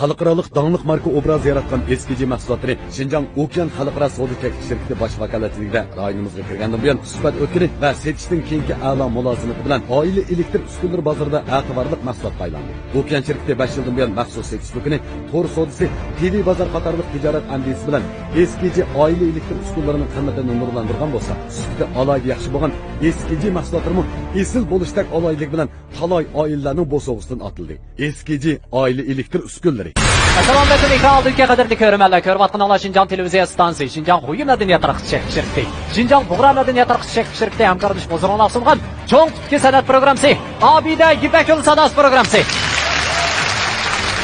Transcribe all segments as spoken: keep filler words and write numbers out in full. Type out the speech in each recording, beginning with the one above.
خەلقئارالىق داڭلىق ماركا ئوبرازى ياراتقان ئېس كېي جى مەھسۇلاتلىرى شىنجاڭ ئوكيان خەلقئارا سودا چەكلىك شىركىتى باش ۋاكالەتچىلىكىدە رايونىمىزغا كىرگەندىن بۇيان، سۈپەت ئۆتكىلى ۋە سېتىشنىڭ كېيىنكى ئەلا مۇلازىمىتى بىلەن ئائىلە ئېلېكتر ئۈسكۈنىلىرى بازىرىدا ئەتىۋارلىق مەھسۇلاتقا ئايلاندى. ئوكيان شىركىتى بەش يىلدىن بۇيان مەخسۇس سېتىش دۇكىنى، تور سودىسى، تېلېبازار قاتارلىق تىجارەت ئەندىزىسى بىلەن ئېس كېي جى ئائىلە ئېلېكتر ئۈسكۈنىلىرىنىڭ قىممىتىنى نۇرلاندۇرغان بولسا، سۈپىتى ئالاھىدە ياخشى بولغان ئېس كېي جى مەھسۇلاتلىرىمۇ ئېسىل بولۇشتەك ئالاھىدىلىكى بىلەن تالاي ئائىلىلەرنىڭ بوسۇغىسىدىن ئاتىلدى. ئېس كېي جى ئائىلە ئېلېكتر ئۈسكۈنىلىرى. ئەسسالامۇئەلەيكۇم، ئېكران ئالدىدىكى قەدىرلىك كۆرۈرمەنلەر، كۆرۈۋاتقىنىڭلار شىنجاڭ تېلېۋىزىيە ئىستانسىسى، شىنجاڭ ھۇيى مەدەنىيەت تارقىتىش چەكلىك شىركىتى، شىنجاڭ بۇغرا مەدەنىيەت تارقىتىش چەكلىك شىركىتى ھەمكارلىشىپ ھۇزۇرۇڭلارغا سۇنغان چوڭ تىپتىكى سەنئەت پروگراممىسى، ئابىدە يىپەك يولى ساداسى پروگراممىسى.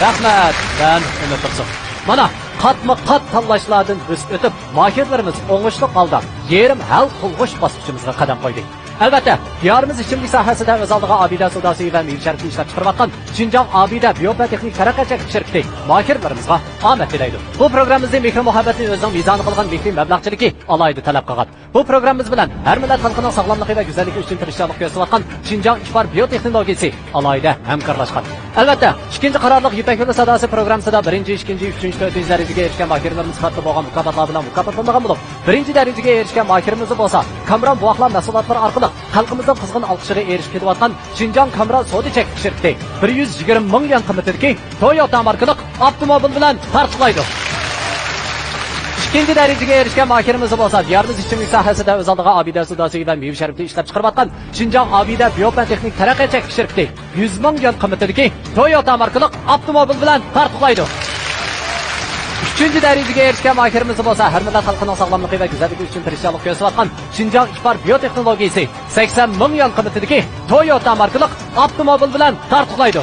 رەھمەت، مەن ئۈمىد تۇرسۇن. مانا، قاتمۇ قات تاللاشلاردىن بۆسۈپ ئۆتۈپ، ماھىرلىرىمىز ئوڭۇشلۇق ھالدا يېرىم ھەل قىلغۇچ باسقۇچىمىزغا قەدەم قويدى. ئەلۋەتتە، دىيارىمىز ئىچىملىك ساھەسىدە ئۆز ئالدىغا ئابىدە سوداسى ۋە مېۋە شەربىتى ئىشلەپچىقىرىۋاتقان شىنجاڭ ئابىدە بىيوپەتېخنىك تەرەققىيات چەكلىك شىركىتى ماھىرلىرىمىزغا ئامەت تىلەيدۇ. بۇ پروگراممىمىزنى مېھرى-مۇھەببەتنى ئۆزىنىڭ مىزانى قىلغان مېھرى مەبلەغچىلىكى ئالاھىدە تەلەپ قىلغان. بۇ پروگراممىمىز بىلەن ھەر مىللەت خەلقىنىڭ ساغلاملىقى ۋە گۈزەللىكى ئۈچۈن تىرىشچانلىق كۆرسىتىۋاتقان شىنجاڭ ئىپار بىيوتېخنولوگىيىسى ئالاھىدە ھەمكارلاشقان. ئەلۋەتتە، ئىككىنچى قارارلىق يىپەك يولى ساداسى پروگراممىسىدا بىرىنچى، ئىككىنچى، ئۈچىنچى، تۆتىنچى دەرىجىگە ئېرىشكەن ماھىرلىرىمىز سۈپەتلىك بولغان مۇكاپاتلار بىلەن مۇكاپاتلىنىدىغان بولۇپ، بىرىنچى دەرىجىگە ئېرىشكەن ماھىرىمىز بولسا كامران بوۋاقلار مەھسۇلاتلىرى ئارقىلىق خەلقىمىزنىڭ قىزغىن ئالقىشىغا ئېرىشىپ كېلىۋاتقان شىنجاڭ كامران سودا چەكلىك شىركىتى بىر يۈز يىگىرمە مىڭ يۈەن قىممىتىدىكى تويوتا ماركىلىق ئاپتوموبىل بىلەن تارتۇقلايدۇ. ئىككىنچى دەرىجىگە ئېرىشكەن ماھىرىمىز بولسا دىيارىمىز ئىچىملىك ساھەسىدە ئۆز ئالدىغا ئابىدە سوداسى ۋە مېۋە شەربىتى ئىشلەپچىقىرىۋاتقان شىنجاڭ ئابىدە بىيوپەتېخنىك تەرەققىيات چەكلىك شىركىتى يۈز مىڭ يۈەن قىممىتىدىكى تويوتا ماركىلىق ئاپتوموبىل بىلەن تارتۇقلايدۇ. ئۈچىنچى دەرىجىگە ئېرىشكەن ماھىرىمىز بولسا ھەر مىللەت خەلقىنىڭ ساغلاملىقى ۋە گۈزەللىكى ئۈچۈن تىرىشچانلىق كۆرسىتىۋاتقان شىنجاڭ ئىپار بىيوتېخنولوگىيىسى سەكسەن مىڭ يۈەن قىممىتىدىكى تويوتا ماركىلىق ئاپتوموبىل بىلەن تارتۇقلايدۇ.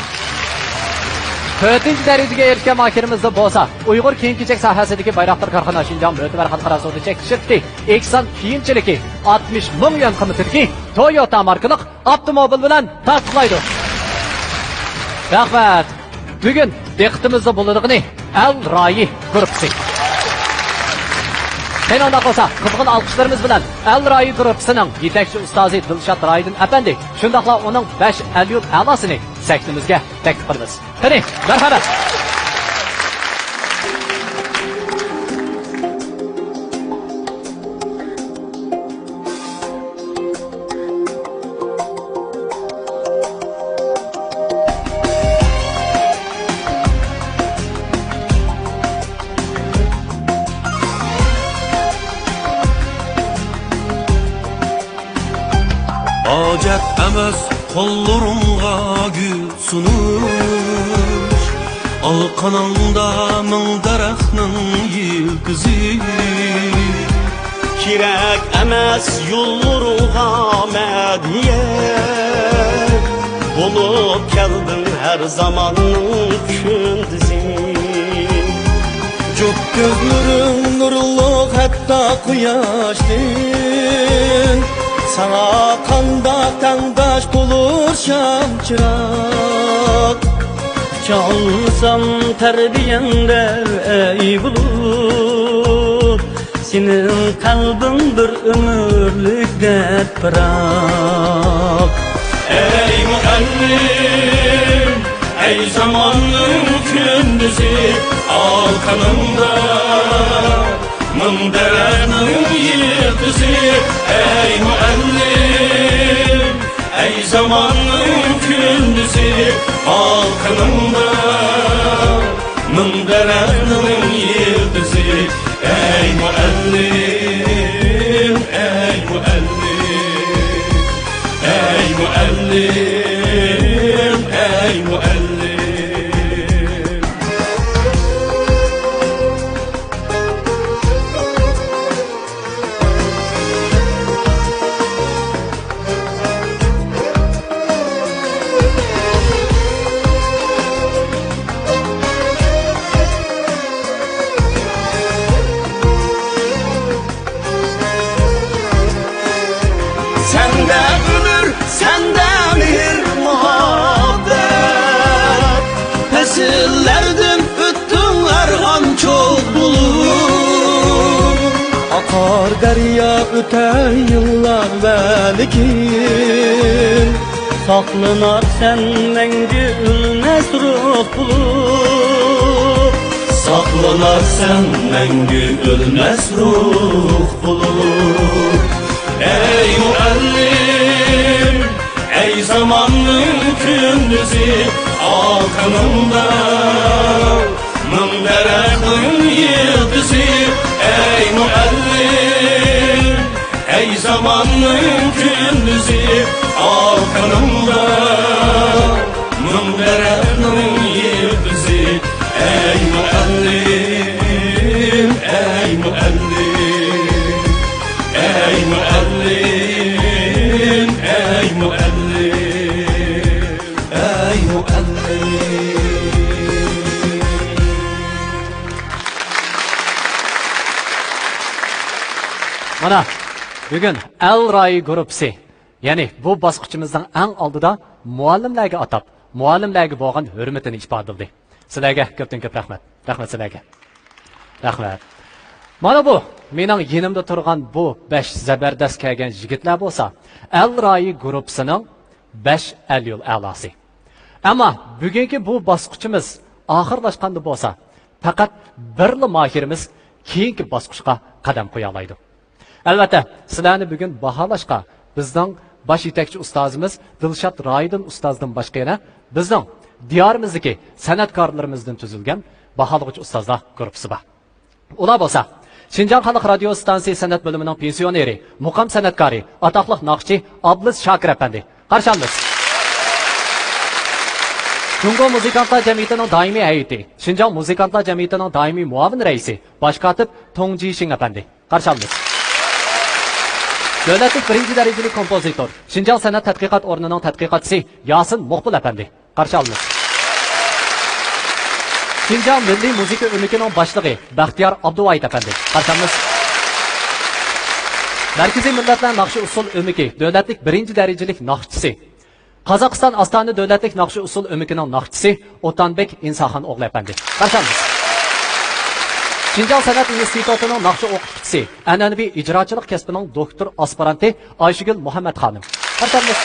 تۆتىنچى دەرىجىگە ئېرىشكەن ماھىرىمىزدا بولسا ئۇيغۇر كىيىم-كېچەك ساھەسىدىكى بايراقدار كارخانا شىنجاڭ مۆتىۋەر خەلقئارا سودا چەكلىك شىركىتى ئېھسان كىيىمچىلىكى ئاتمىش مىڭ يۈەن قىممىتىدىكى تويوتا ماركىلىق ئاپتوموبىل بىلەن تارتۇقلايدۇ. رەھمەت. بۈگۈن دىققىتىمىزدە بولىدىغىنى ئەل رايى گۇرۇپپىسى. قېنى ئۇنداق بولسا، قىزغىن ئالقىشلىرىمىز بىلەن ئەل رايى گۇرۇپپىسىنىڭ يېتەكچى ئۇستازى دىلشات رايدىن ئەپەندى، شۇنداقلا ئۇنىڭ بەش ئەل يۇل ئەلاسىنى سەھنىمىزگە تەكلىپ قىلىمىز. قېنى، مەرھەمەت! ھاجەت ئەمەس قوللىرىڭغا گۈل سۇنۇش، ئالىقىنىڭدا مىڭ دەرەخنىڭ يىلتىزى. كېرەك ئەمەس يوللىرىغا مەدھىيەت، بولۇپ كەلدىڭ ھەر زاماننىڭ كۈندۈزى. جۈپ كۆزلىرىڭ نۇرلۇق ھەتتا قۇياشتىن، ساڭا قانداق تەڭداش بولۇر شام چىراغ؟ ئۇچالمىسام تەربىيەڭدە ئەي بۇلۇت، سېنىڭ قەلبىڭ بىر ئۆمۈرلۈك دەرد پىراق. ئەي مۇئەللىم، ئەي زاماننىڭ كۈندۈزى، ئالىقىنىڭدا مىڭ دەرەخنىڭ يىلتىزى. ئەي مۇئەللىم، ئەي زاماننىڭ كۈندۈزى، ئالىقىنىڭدا مىڭ دەرەخنىڭ يىلتىزى. ئەي مۇئەللىم، ئەي مۇئەللىم، ئەي مۇئەللىم، ئەي مۇئەللىم. سەندە ئۆمۈر، سەندە مېھىر-مۇھەببەت، پەسىللەردىن ئۆتتۈڭ ئەرغان چوغ بولۇپ. ئاقار دەريا، ئۆتەر يىللار ۋە لېكىن، ساقلىنارسەن مەڭگۈ ئۆلمەس روھ بولۇپ. بولارسەن مەڭگۈ ئۆلمەس روھ بولۇپ. ئەي مۇئەللىم، ئەي زاماننىڭ كۈندۈزى، ئالقىنىڭدا مىڭ دەرەخنىڭ يىلتىزى. ئەي مۇئەللىم، ئەي زاماننىڭ كۈندۈزى، ئالقىنىڭدا مىڭ دەرەخنىڭ يىلتىزى. ئەي مۇئەللىم، ئەي مۇئەللىم، ئەي مۇئەللىم، ئەي مۇئەللىم، ئەي مۇئەللىم. مانا، بۈگۈن ئەل رايى گۇرۇپپىسى، يەنى بۇ باسقۇچىمىزنىڭ ئەڭ ئالدىدا مۇئەللىملەرگە ئاتاپ، مۇئەللىملەرگە بولغان ھۆرمىتىنى ئىپادىلىدى. سىلەرگە كۆپتىن كۆپ رەھمەت. رەھمەت سىلەرگە. رەھمەت. مانا بۇ، مېنىڭ يېنىمدا تۇرغان بۇ بەش زەبەردەس كەلگەن يىگىتلەر بولسا، ئەل رايى گۇرۇپپىسىنىڭ بەش ئەل يول ئەلاسى. ئەمما بۈگۈنكى بۇ باسقۇچىمىز ئاخىرلاشقاندا بولسا، پەقەت بىرلا ماھىرىمىز كېيىنكى باسقۇچقا قەدەم قويالايدۇ. ئەلۋەتتە، سىلەرنى بۈگۈن باھالاشقا بىزنىڭ باش يېتەكچى ئۇستازىمىز دىلشات رايىدىن ئۇستازدىن باشقا يەنە بىزنىڭ دىيارىمىزدىكى سەنئەتكارلىرىمىزدىن تۈزۈلگەن باھالىغۇچى ئۇستازلار گۇرۇپپىسى بار. ئۇلار بولسا، شىنجاڭ خەلق رادىيو ئىستانسىسى سەنئەت بۆلۈمىنىڭ پېنسىيونېرى، مۇقام سەنئەتكارى، ئاتاقلىق ناخشىچى ئابلىز شاكىر ئەپەندى. قارشى ئالىمىز. جۇڭگو مۇزىكانتلار جەمئىيىتىنىڭ دائىمىي ھەيئىتى، شىنجاڭ مۇزىكانتلار جەمئىيىتىنىڭ دائىمىي مۇئاۋىن رەئىسى، باش كاتىپ توڭ جىشىڭ ئەپەندى. قارشى ئالىمىز. دۆلەتلىك بىرىنچى دەرىجىلىك كومپوزىتور، شىنجاڭ سەنئەت تەتقىقات ئورنىنىڭ تەتقىقاتچىسى ياسىن مۇقبىل ئەپەندى. قارشى ئالىمىز. شىنجاڭ مىللىي مۇزىكا ئۆمىكىنىڭ باشلىقى بەختىيار ئابدۇۋايىت ئەپەندى. قارشى ئالىمىز. مەركىزىي مىللەتلەر ناخشا ئۇسسۇل ئۆمىكى دۆلەتلىك بىرىنچى دەرىجىلىك ناخشىچىسى، قازاقىستان ئاستانە دۆلەتلىك ناخشا ئۇسسۇل ئۆمىكىنىڭ ناخشىچىسى ئوتانبېك ئىنساخان ئوغلى ئەپەندى. قارشى ئالىمىز. شىنجاڭ سەنئەت ئىنستىتۇتىنىڭ ناخشا ئوقۇتقۇچىسى، ئەنئەنىۋى ئىجراچىلىق كەسپىنىڭ دوكتور ئاسپىرانتى ئايشىگۈل مۇھەممەت خانىم. قارشى ئالىمىز.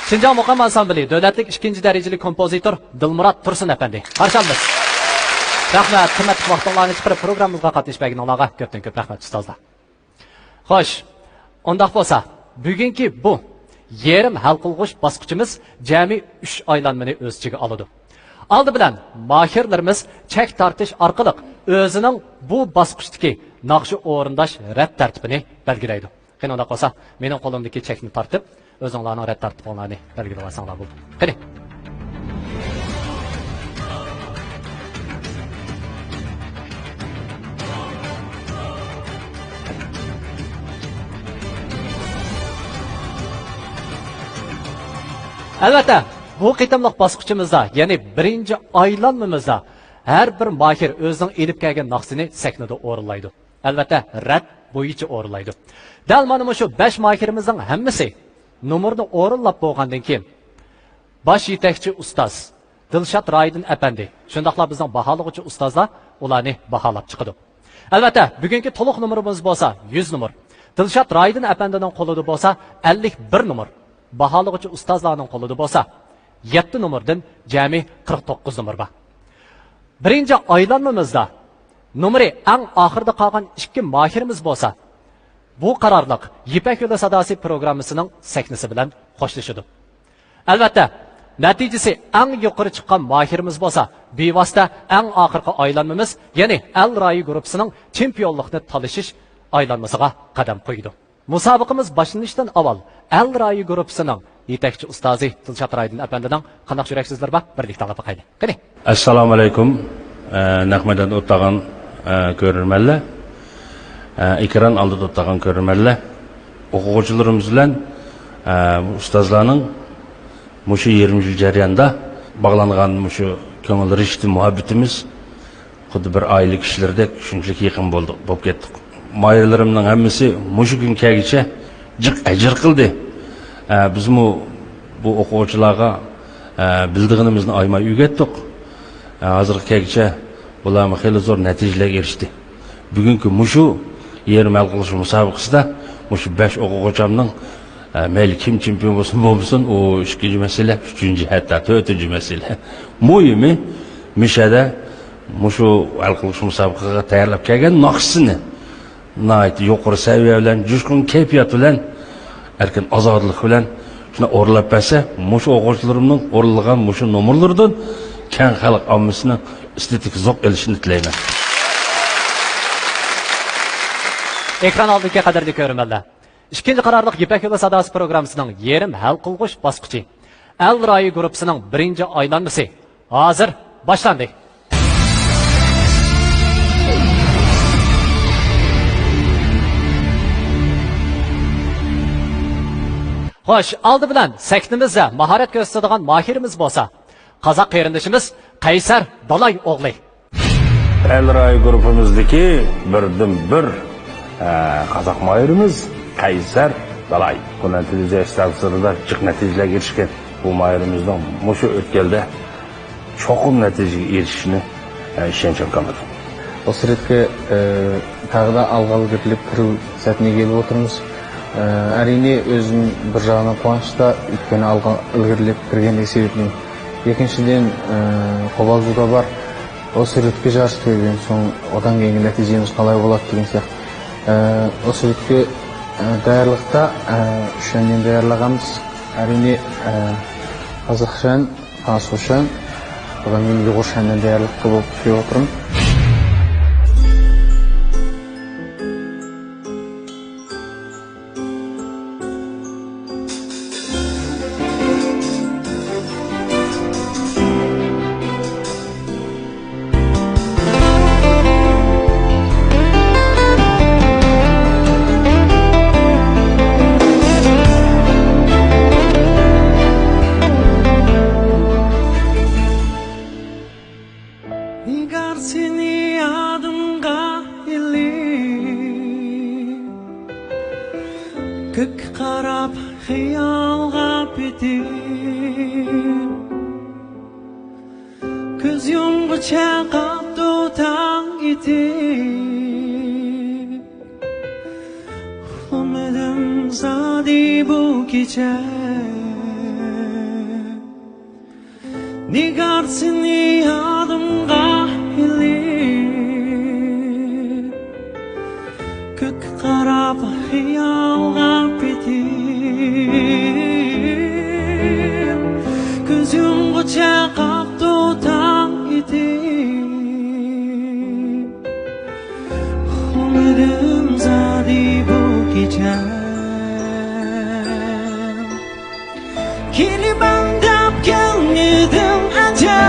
شىنجاڭ مۇقام ئانسامبىلى دۆلەتلىك ئىككىنچى دەرىجىلىك كومپوزىتور دىلمۇرات تۇرسۇن ئەپەندى. قارشى ئالىمىز. رەھمەت، قىممەتلىك ۋاقتىڭلارنى چىقىرىپ پروگراممىمىزغا قاتنىشىپ بەرگىنىڭلارغا كۆپتىن كۆپ رەھمەت ئۇستازلار. خوش، ئۇنداق بولسا، بۈگۈنكى بۇ يېرىم ھەل قىلغۇچ باسقۇچىمىز جەمئىي ئۈچ ئايلانمىنى ئۆز ئىچىگە ئالىدۇ. ئالدى بىلەن ماھىرلىرىمىز چەك تارتىش ئارقىلىق ئۆزىنىڭ بۇ باسقۇچتىكى ناخشا ئورۇنداش رەت تەرتىپىنى بەلگىلەيدۇ. قېنى، ئۇنداق بولسا، مېنىڭ قولۇمدىكى چەكنى تارتىپ، ئۆزۈڭلارنىڭ رەت تارتىپىڭلارنى بەلگىلىۋالساڭلار بولدى. قېنى. ئەلۋەتتە، بۇ قېتىملىق باسقۇچىمىزدا، يەنى بىرىنچى ئايلانمىمىزدا ھەر بىر ماھىر ئۆزىنىڭ ئېلىپ كەلگەن ناخشىسىنى سەھنىدە ئورۇنلايدۇ. ئەلۋەتتە، رەت بويىچە ئورۇنلايدۇ. دەل مانا مۇشۇ بەش ماھىرىمىزنىڭ ھەممىسى نومۇرنى ئورۇنلاپ بولغاندىن كېيىن، باش يېتەكچى ئۇستاز دىلشات رايىدىن ئەپەندى، شۇنداقلا بىزنىڭ باھالىغۇچى ئۇستازلار ئۇلارنى باھالاپ چىقىدۇ. ئەلۋەتتە، بۈگۈنكى تولۇق نومۇرىمىز بولسا يۈز نومۇر. دىلشات رايىدىن ئەپەندىنىڭ قولىدا بولسا ئەللىك بىر نومۇر. باھالىغۇچى ئۇستازلارنىڭ قولىدا بولسا يەتتە نومۇردىن جەمئىي قىرىق توققۇز نومۇر بار. بىرىنچى ئايلانمىمىزدا نومۇرى ئەڭ ئاخىرىدا قالغان ئىككى ماھىرىمىز بولسا، بۇ قارارلىق يىپەك يولى ساداسى پروگراممىسىنىڭ سەھنىسى بىلەن خوشلىشىدۇ. ئەلۋەتتە، نەتىجىسى ئەڭ يۇقىرى چىققان ماھىرىمىز بولسا، بىۋاسىتە ئەڭ ئاخىرقى ئايلانمىمىز، يەنى ئەل رايى گۇرۇپپىسىنىڭ چېمپىيونلۇقنى تالىشىش ئايلانمىسىغا قەدەم قويىدۇ. مۇسابىقىمىز باشلىنىشتىن ئاۋۋال ئەل رايى گۇرۇپپىسىنىڭ يېتەكچى ئۇستازى دىلشات رايىدىن ئەپەندىنىڭ قانداق يۈرەك سۆزلىرى بار، بىرلىكتە ئاڭلاپ باقايلى. قېنى. ئەسسالامۇئەلەيكۇم، ئە، نەق مەيداندا ئولتۇرغان، ئە، كۆرۈرمەنلەر، ئە، ئېكران ئالدىدا ئولتۇرغان كۆرۈرمەنلەر، ئوقۇغۇچىلىرىمىز بىلەن، ئە، ئۇستازلارنىڭ مۇشۇ يېرىم يىل جەريانىدا باغلانغان مۇشۇ كۆڭۈل رىشتە مۇھەببىتىمىز خۇددى بىر ئائىلە كىشىلىرىدەك شۇنچىلىك يېقىن بولدۇق، بولۇپ كەتتۇق. ماھىرلىرىمنىڭ ھەممىسى مۇشۇ كۈن كەلگۈچە جىق ئەجىر قىلدى. ئە، بىزمۇ بۇ ئوقۇغۇچىلارغا، ئە، بىلىدىغىنىمىزنى ئايىماي ئۆگەتتۇق. ئە، ھازىرغا كەلگۈچە بۇلارمۇ خېلى زور نەتىجىلەرگە ئېرىشتى. بۈگۈنكى مۇشۇ يېرىم ھەل قىلىش مۇسابىقىسىدە مۇشۇ بەش ئوقۇغۇچامنىڭ، ئە، مەيلى كىم چېمپىيون بولسۇن بولمىسۇن، ئۇ ئىككىنچى مەسىلە، ئۈچىنچى، ھەتتا تۆتىنچى مەسىلە. مۇھىمى، مىشەدە مۇشۇ ھەل قىلغۇچ مۇسابىقىگە تەييارلاپ كەلگەن ناخشىسىنى ناھايىتى يۇقىرى سەۋىيە بىلەن، جۇشقۇن كەيپىيات بىلەن، ئەركىن ئازادلىق بىلەن شۇنداق ئورۇنلاپ بەرسە، مۇشۇ ئوقۇغۇچىلىرىمنىڭ ئورۇنلىغان مۇشۇ نومۇرلىرىدىن كەڭ خەلق ئاممىسىنىڭ ئېستېتىك زوق ئېلىشىنى تىلەيمەن. ئېكران ئالدىدىكى قەدىرلىك كۆرۈرمەنلەر، ئىككىنچى قارارلىق يىپەك يولى ساداسى پروگراممىسىنىڭ يېرىم ھەل قىلغۇچ باسقۇچى، ئەل رايى گۇرۇپپىسىنىڭ بىرىنچى ئايلانمىسى ھازىر باشلاندى. خوش، ئالدى بىلەن سەھنىمىزدە ماھارەت كۆرسىتىدىغان ماھىرىمىز بولسا، قازاق قېرىندىشىمىز قەيسەر دالاي ئوغلى. ئەل رايى گۇرۇپپىمىزدىكى بىردىنبىر، ئە، قازاق ماھىرىمىز قەيسەر دالاي. بۇ نەتىجە ئىستاتىستىكىدا جىق نەتىجىلەرگە ئېرىشكەن. بۇ ماھىرىمىزنىڭ مۇشۇ ئۆتكەلدە چوقۇم نەتىجىگە ئېرىشىشىنى، ئە، ئىشەنچىم كامىل. ئوسرېتكا، ئە، تاغدا ئالغا ئىلگىرىلەپ كىرىۋ سەپنى ئىگىلەپ ئولتۇرىمىز. ئە، ئەرىنى ئۆزۈم بىر جاغدىن قۇۋانچتا ئۆتكەننى ئالغا ئىلگىرىلەپ كىرگەنلىكى سەۋەبلىك. ئىككىنچىدىن، ئە، قوبالجۇدا بار. ئوسرېتكا جارىشتا كۆرگەن سوڭ ئادەم كەينىگە نەتىجىمىز قالاي بولاتتى دېگەن سىياق. ئە، ئوسرېتكا، ئە، دايارلىقتا، ئە، ئۈچ شەندىن دايارلىغانمىز. ئەرىنى، ئە، قازاق شەن، پاسو شەن، ئۇدان كېيىن يۇغۇر شەندىن دايارلىققا بولۇپ كېلىۋاتىمەن. نىگار سېنى يادىمغا ئېلىپ، كۆككە قاراپ خىيالغا پېتىپ، كۆز يۇمغۇچە قاپتۇ تاڭ ئېتىپ. ئۇخلىمىدىم زادى بۇ كېچە. نىگار سېنى يادىمغا ئېلىپ، كۆككە قاراپ خىيالغا پېتىپ، كۆز يۇمغۇچە قاپتۇ تاڭ ئېتىپ. ئۇخلىمىدىم زادى بۇ كېچە. كېلىمەن دەپ كەلمىدىڭ ئەجەب،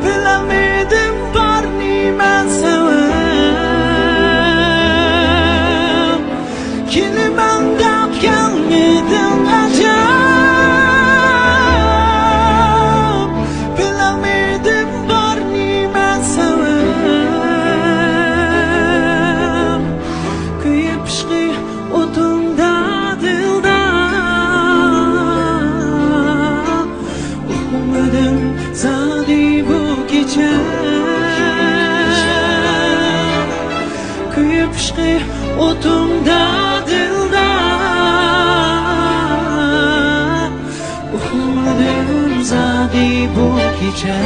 بىلەلمىدىم بار نېمە سەۋەب. كېلىمەن دەپ كەلمىدىڭ ئەجەب، بىلەلمىدىم بار نېمە سەۋەب. كۆيۈپ ئىشقى ئوتۇڭدا دىلدا، ئۇخلىمىدىم زادى بۇ كېچە. كۆيۈپ ئىشقى ئوتۇڭدا دىلدا، ئۇخلىمىدىم زادى بۇ كېچە.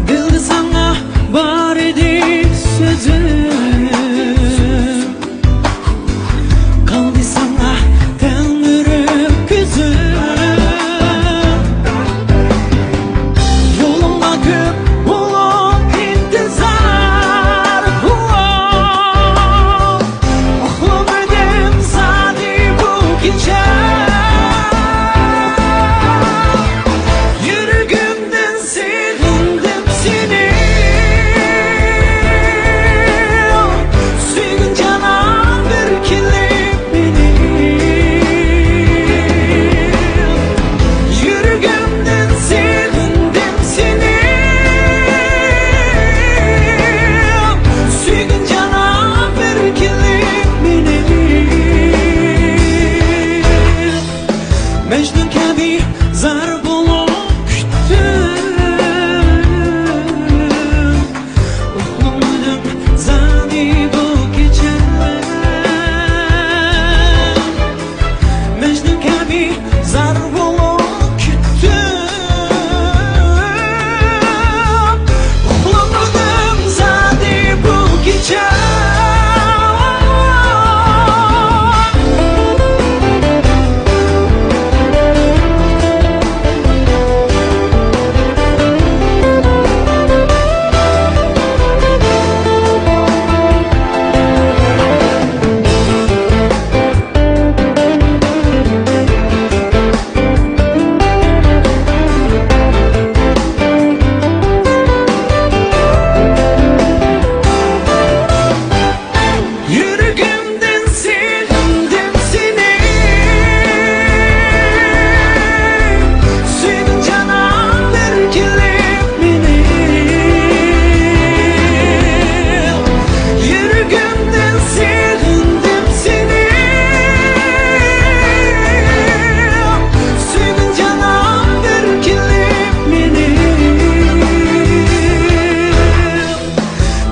دىلدا ساڭا بار ئىدى سۆزۈم، قالدى ساڭا تەلمۈرۈپ كۆزۈم. يولۇڭغا كۆپ بولۇپ ئىنتىزار، ئۇخلىمىدىم زادى بۇ كېچە.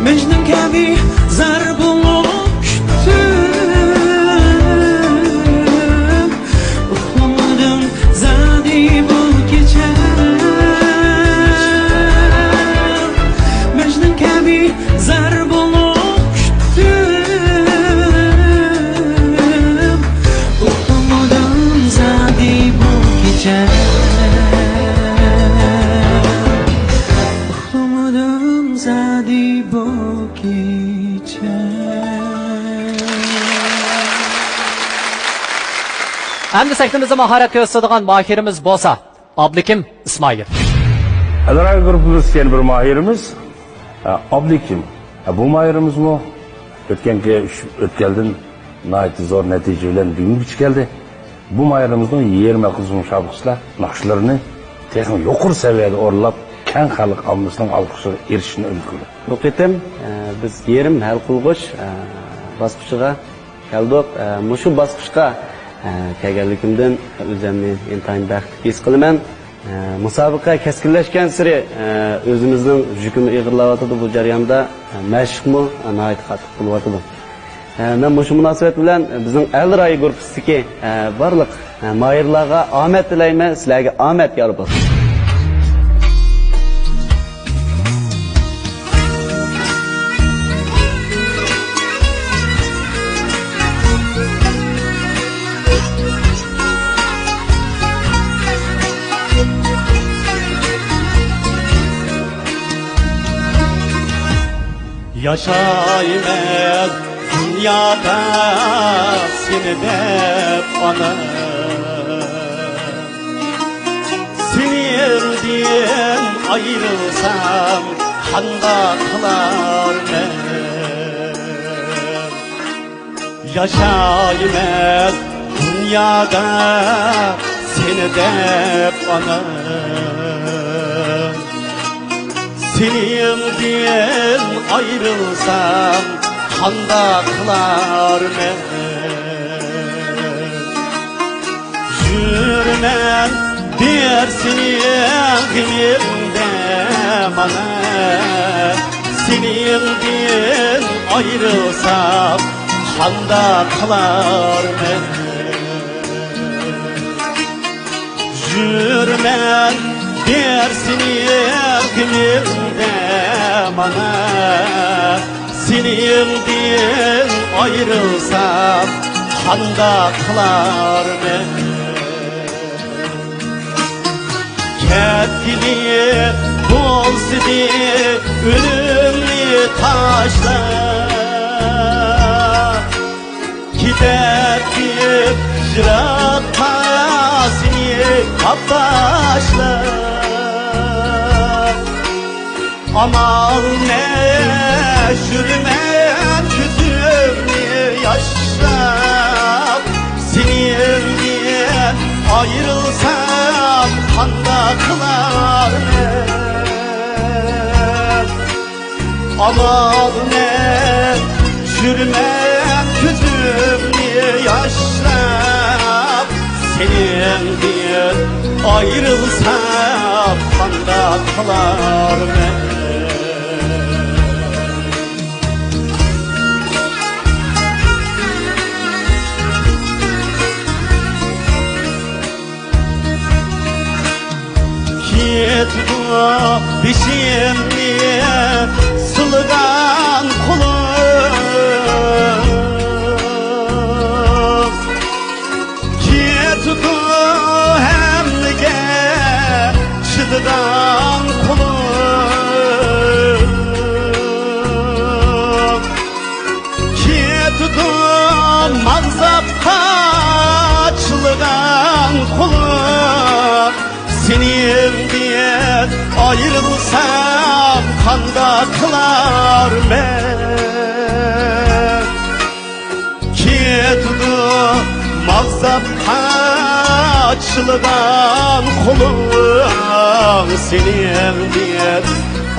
مەجنۇن كەبى زار بولۇپ چۈشتۈم. ئۇخلىمىدىم زادى بۇ كېچە. مەجنۇن كەبى زار بولۇپ چۈشتۈم. ئۇخلىمىدىم زادى بۇ كېچە. ئۇخلىمىدىم زادى بۇ كېچە. ئەمدى سەھنىمىزدە ماھارەت كۆرسىتىدىغان ماھىرىمىز بولسا ئابلىكىم ئىسمائىل. ئەلراي گۇرۇپپىمىز يەنە بىر ماھىرىمىز، ئە، ئابلىكىم. ئە، بۇ ماھىرىمىزمۇ ئۆتكەنكى ئۈچ ئۆتكەلدىن ناھايىتى زور نەتىجە بىلەن بۈگۈنگىچە كەلدى. بۇ ماھىرىمىزنىڭ يېرىم ھەققىدە مۇسابىقىچىلەر ناخشىلىرىنى تېخىمۇ يۇقىرى سەۋىيەدە ئورۇنلاپ، كەڭ خەلق ئاممىسىنىڭ ئالقىشىغا ئېرىشىشىنى ئۈمىد قىلىمەن. بۇ قېتىم، ئە، بىز يېرىم ھەل قىلغۇچ، ئە، باسقۇچىغا كەلدۇق. ئە، مۇشۇ باسقۇچقا، ئە، كەلگەنلىكىمدىن ئۆزۈمنى ئىنتايىن بەختلىك ھېس قىلىمەن. ئە، مۇسابىقە كەسكىنلەشكەنسېرى، ئە، ئۆزىمىزنىڭ يۈكىمۇ ئېغىرلاۋاتىدۇ. بۇ جەرياندا، ئە، مەشىقمۇ، ئە، ناھايىتى قاتتىق بولۇۋاتىدۇ. ئە، مەن مۇشۇ مۇناسىۋەت بىلەن بىزنىڭ ئەلراي گۇرۇپپىسىدىكى، ئە، بارلىق، ئە، ماھىرلارغا ئامەت تىلەيمەن. سىلەرگە ئامەت يار بولسۇن. ياشايمەن دۇنيادا سېنى دەپ ئانا. سېنىڭدىن ئايرىلسام قانداق قىلارمەن؟ ياشايمەن دۇنيادا سېنى دەپ ئانا. سېنىڭدىن ئايرىلسام قانداق قىلارمەن؟ يۈرمەن بىر سېنىڭ غېمىڭدە مانا. سېنىڭدىن ئايرىلسام قانداق قىلارمەن؟ يۈرمەن بىر سېنىڭ غېمىڭدە مانا. سېنىڭدىن ئايرىلسام قانداق قىلارمەن؟ كەتكىلى بولسىدى ئۆلۈمنى تاشلاپ. كېتەتتىم يىراققا سېنى ئاپتاشلاپ. ئامال نە، يۈرمەن كۆزۈمنى ياشلاپ. سېنىڭدىن ئايرىلسام قانداق قىلارمەن؟ ئامال نە، يۈرمەن كۆزۈمنى ياشلاپ. سېنىڭدىن ئايرىلسام قانداق قىلارمەن؟ كېتىدۇ بېشىمنى سىلىغان قولۇم. كېتىدۇ ھەممىگە چىدىغان قولۇم. كېتىدۇ ماغزاپقا چىلىغان قولۇم. سېنىڭدىن ئايرىلسام قانداق قىلارمەن؟ كېتىدۇ ماغزاپقا چىلىغان قولۇم. سېنىڭدىن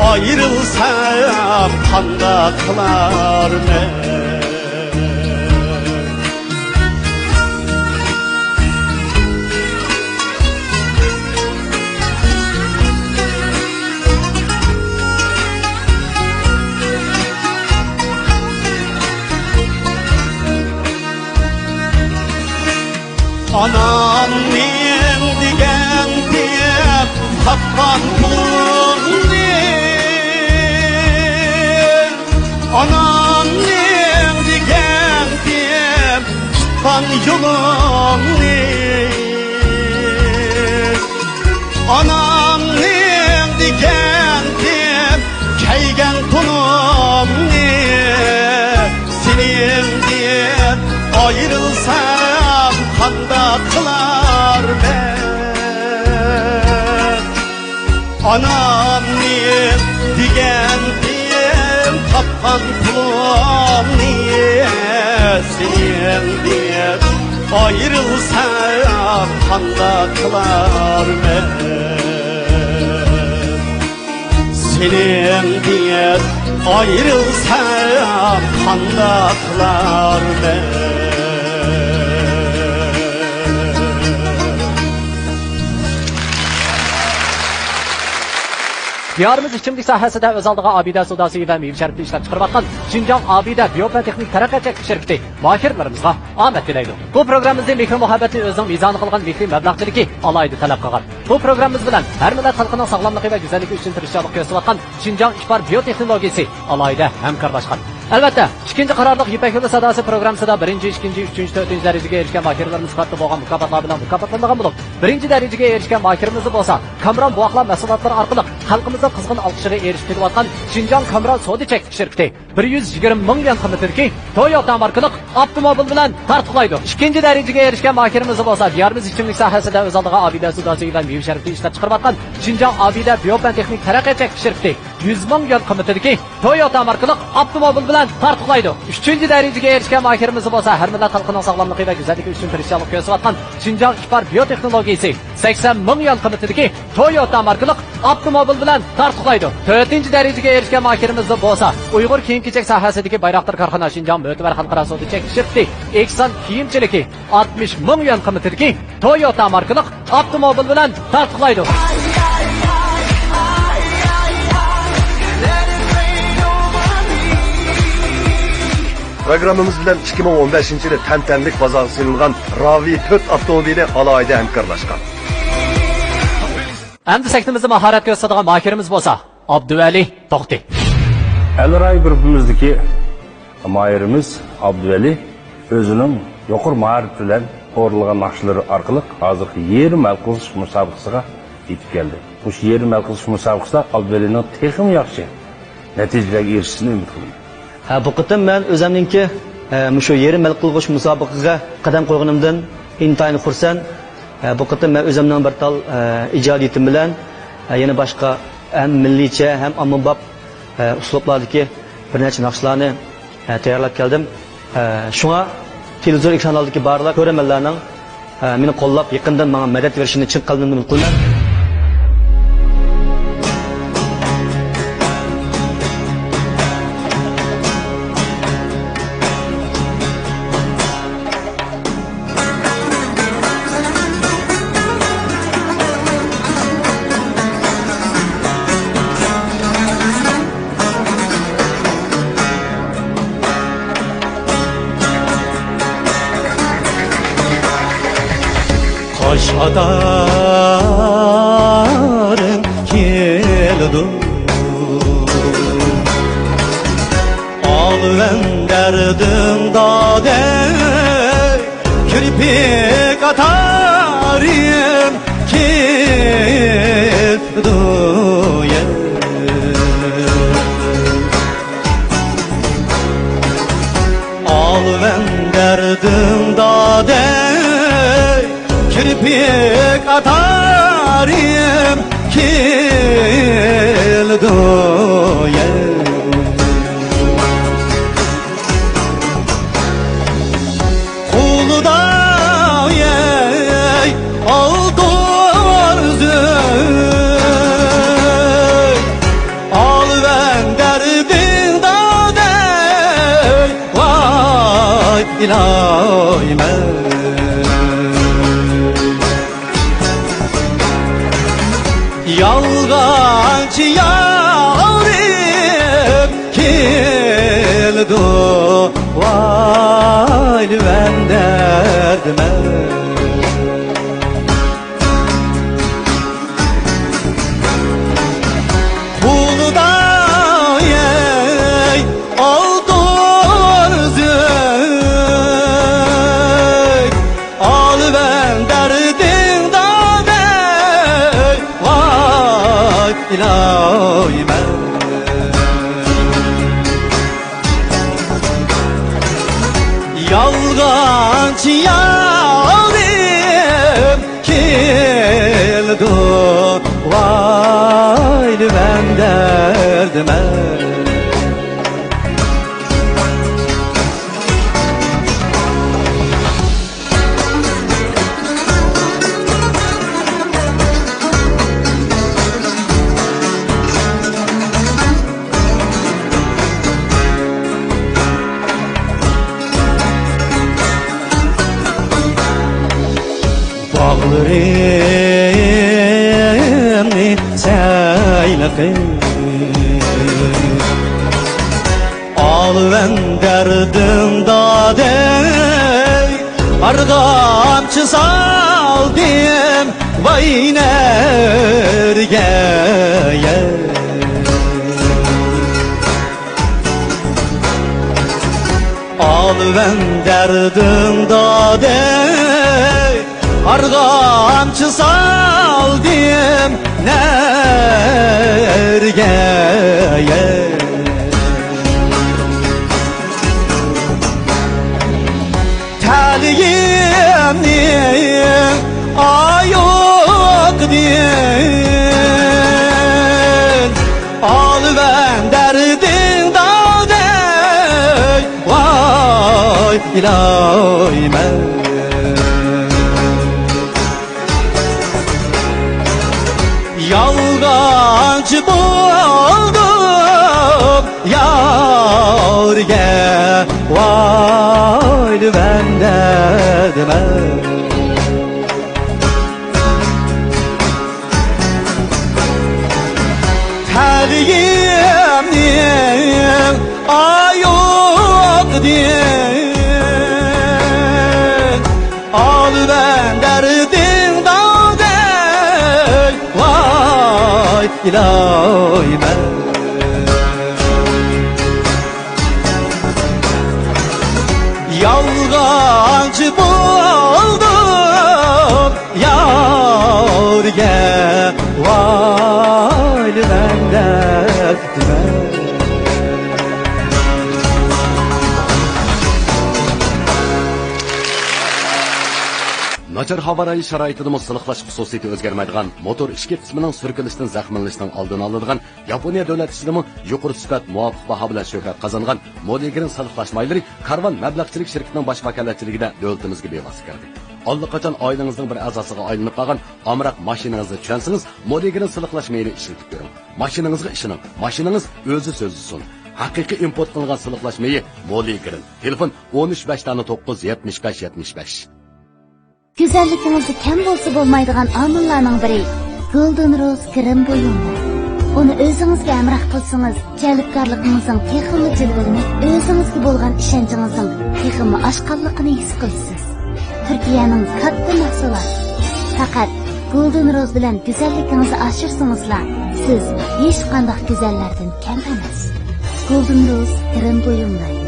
ئايرىلسام قانداق قىلارمەن؟ ئانامنىڭ دېگەن دەپ تاپقان پۇلۇڭنى، ئانامنىڭ دېگەن دەپ تۇتقان يولۇڭنى، ئانامنىڭ دېگەن دەپ كىيگەن تونۇمنى، سېنىڭدىن ئايرىلسام قانداق قىلارمەن؟ ئانامنى دېگەن دەپ تاپقان پۇلۇمنى، سېنىڭدىن ئايرىلسام قانداق قىلارمەن؟ سېنىڭدىن ئايرىلسام قانداق قىلارمەن؟ دىيارىمىز ئىچىملىك ساھەسىدە ئۆز ئالدىغا ئابىدە سوداسى ۋە مېۋە شەربىتى ئىشلەپچىقىرىۋاتقان شىنجاڭ ئابىدە بىيوپەن تېخنىك تەرەققىيات چەكلىك شىركىتى ماھىرلىرىمىزغا ئامەت تىلەيدۇ. بۇ پروگراممىمىزنى مېھرى-مۇھەببەتنى ئۆزىنىڭ مىزانى قىلغان مېھرى مەبلەغچىلىكى ئالاھىدە تەلەپ قىلغان. بۇ پروگراممىمىز بىلەن ھەر مىللەت خەلقىنىڭ ساغلاملىقى ۋە گۈزەللىكى ئۈچۈن تىرىشچانلىق كۆرسىتىۋاتقان شىنجاڭ ئىپار بىيوتېخنولوگىيىسى ئالاھىدە ھەمكارلاشقان. ئەلۋەتتە، ئىككىنچى قارارلىق يىپەك يولى ساداسى پروگراممىسىدا بىرىنچى، ئىككىنچى، ئۈچىنچى، تۆتىنچى دەرىجىگە ئېرىشكەن ماھىرلىرىمىز سۈپەتتە بولغان مۇكاپاتلار بىلەن مۇكاپاتلانغان بولۇپ، بىرىنچى دەرىجىگە ئېرىشكەن ماھىرىمىز بولسا كامران بوۋاقلار مەھسۇلاتلىرى ئارقىلىق خەلقىمىزنىڭ قىزغىن ئالقىشىغا ئېرىشىپ كېلىۋاتقان شىنجاڭ كامران سودا چەكلىك شىركىتى بىر يۈز يىگىرمە مىڭ يۈەن قىممىتىدىكى تويوتا ماركىلىق ئاپتوموبىل بىلەن تارتۇقلايدۇ. ئىككىنچى دەرىجىگە ئېرىشكەن ماھىرىمىز بولسا دىيارىمىز ئىچىملىك ساھەسىدە ئۆز ئالدىغا ئابىدە سوداسى ۋە مېۋە شەربىتى ئىشلەپچىقىرىۋاتقان شىنجاڭ ئابىدە بىيوپەن تېخنىك تەرەققىيات چەكلىك شىركىتى يۈز مىڭ يۈەن قىممىتىدىكى تويوتا ماركىلىق ئاپتوموبىل بىلەن تارتۇقلايدۇ. ئۈچىنچى دەرىجىگە ئېرىشكەن ماھىرىمىز بولسا ھەر مىللەت خەلقىنىڭ ساغلاملىقى ۋە گۈزەللىكى ئۈچۈن تىرىشچانلىق كۆرسىتىۋاتقان شىنجاڭ ئىپار بىيوتېخنولوگىيىسى سەكسەن مىڭ يۈەن قىممىتىدىكى تويوتا ماركىلىق ئاپتوموبىل بىلەن تارتۇقلايدۇ. تۆتىنچى دەرىجىگە ئېرىشكەن ماھىرىمىز بولسا ئۇيغۇر كىيىم-كېچەك ساھەسىدىكى بايراقدار كارخانا شىنجاڭ مۆتىۋەر خەلقئارا سودا چەكلىك شىركىتى ئېھسان كىيىمچىلىكى ئاتمىش مىڭ يۈەن قىممىتىدىكى تويوتا ماركىلىق ئاپتوموبىل بىلەن تارتۇقلايدۇ. پروگراممىمىز بىلەن ئىككى مىڭ ئون بەشىنچى يىلى تەنتەنىلىك بازارغا سېلىنغان راۋى تۆت ئاپتوموبىلى ئالاھىدە ھەمكارلاشقان. ئەمدى سەھنىمىزدە ماھارەت كۆرسىتىدىغان ماھىرىمىز بولسا ئابدۇۋەلى توختى. ئەلراي گۇرۇپپىمىزدىكى ماھىرىمىز ئابدۇۋەلى ئۆزىنىڭ يۇقىرى ماھارىتى بىلەن ئورۇنلىغان ناخشىلىرى ئارقىلىق ھازىرقى يېرىم ھەل قىلىش مۇسابىقىسىغا يېتىپ كەلدى. مۇشۇ يېرىم ھەل قىلىش مۇسابىقىسىدا ئابدۇۋەلىنىڭ تېخىمۇ ياخشى نەتىجىلەرگە ئېرىشىشىنى ئۈمىد قىلىمەن. ھە، بۇ قېتىم مەن ئۆزۈمنىڭكى، ئە، مۇشۇ يېرىم ھەل قىلغۇچ مۇسابىقىگە قەدەم قويغىنىمدىن ئىنتايىن خۇرسەن. ئە، بۇ قېتىم مەن ئۆزۈمنىڭ بىر تال، ئە، ئىجادىيىتىم بىلەن، ئە، يەنە باشقا ھەم مىللىيچە، ھەم ئاممىباب، ئە، ئۇسلۇبلاردىكى بىر نەچچە ناخشىلارنى، ئە، تەييارلاپ كەلدىم. ئە، شۇڭا تېلېۋىزور ئېكران ئالدىدىكى بارلىق كۆرۈرمەنلەرنىڭ، ئە، مېنى قوللاپ، يېقىندىن ماڭا مەدەت بېرىشىنى چىن قەلبىمدىن ئۈمىد قىلىمەن. قاش قاتارىم كېلىدۇ. ئالۋەن دەردىم دادەي، كىرپىك ئاتارىم كېلىدۇ يەر. ئالۋەن دەردىم دادەي، كىرپىك ئاتارىم كېلىدۇ يەر. قولىدا يەي ئالتۇن ئۈزۈك، ئالۋەن دەردىڭ دادەي، ۋاي ئىلاھىم. يالغانچى يارىم كېلىدۇ، ۋاي مەن دەردىمەن. يالغانچى يارىم كېلىدۇ، ۋاي، نېمەم دەردىمەن. باغلىرىمنى سەيلە قىل، ئالىۋەن دەردىڭ دادەي، ئارغامچا سالدىم ۋاي نەرگە. ئالىۋەن دەردىڭ دادەي، ئارغامچا سالدىم نەرگە. تەلىيىمنى ئايۇقدىن، ئالىۋەن دەردىڭ دادەي، ۋاي ئىلاھىم. يالغانچى بولدۇم يارگە، ۋاي نېمەم دەردىمەن. تەلىيىمنى ئايۇقدىن، ئالىۋەن دەردىڭ دادەي، ۋاي ئىلاھىم. يالغانچى بولدۇم يارگە، ۋاي نېمەم دەردىمەن. ناچار ھاۋا رايى شارائىتىدىمۇ سىلىقلاش خۇسۇسىيىتى ئۆزگەرمەيدىغان، موتور ئىچكى قىسمىنىڭ سۈركىلىشتىن زەخىملىنىشىنىڭ ئالدىنى ئالىدىغان، ياپونىيە دۆلەت ئىچىدىمۇ يۇقىرى سۈپەت، مۇۋاپىق باھا بىلەن شۆھرەت قازانغان مولىگرىن سىلىقلاش مايلىرى كارۋان مەبلەغچىلىك شىركىتىنىڭ باش ۋاكالەتچىلىكىدە دۆلىتىمىزگە بىۋاسىتە كىردى. ئاللىقاچان ئائىلىڭىزنىڭ بىر ئەزاسىغا ئايلىنىپ قالغان ئامراق ماشىنىڭىزنى چۈشەنسىڭىز، مولىگرىن سىلىقلاش مېيىنى ئىشلىتىپ كۆرۈڭ. ماشىنىڭىزغا ئىشىنىڭ، ماشىنىڭىز ئۆزى سۆزلىسۇن. ھەقىقىي ئىمپورت قىلىنغان سىلىقلاش مېيى مولىگرىن. تېلېفون: ئون ئۈچ بەش دانە توققۇز، يەتمىش بەش يەتمىش بەش. گۈزەللىكىڭىزدە كەم بولسا بولمايدىغان ئامىللارنىڭ بىرى گولدېن روز گىرىم بۇيۇملىرى. ئۇنى ئۆزىڭىزگە ھەمراھ قىلسىڭىز، جەلپكارلىقىڭىزنىڭ تېخىمۇ جىلۋىلىنىپ، ئۆزىڭىزگە بولغان ئىشەنچىڭىزنىڭ تېخىمۇ ئاشقانلىقىنى ھېس قىلىسىز. تۈركىيەنىڭ كاتتا مەھسۇلاتى. پەقەت گولدېن روز بىلەن گۈزەللىكىڭىزنى ئاشۇرسىڭىزلا، سىز ھېچقانداق گۈزەللەردىن كەم ئەمەس. گولدېن روز گىرىم بۇيۇملىرى.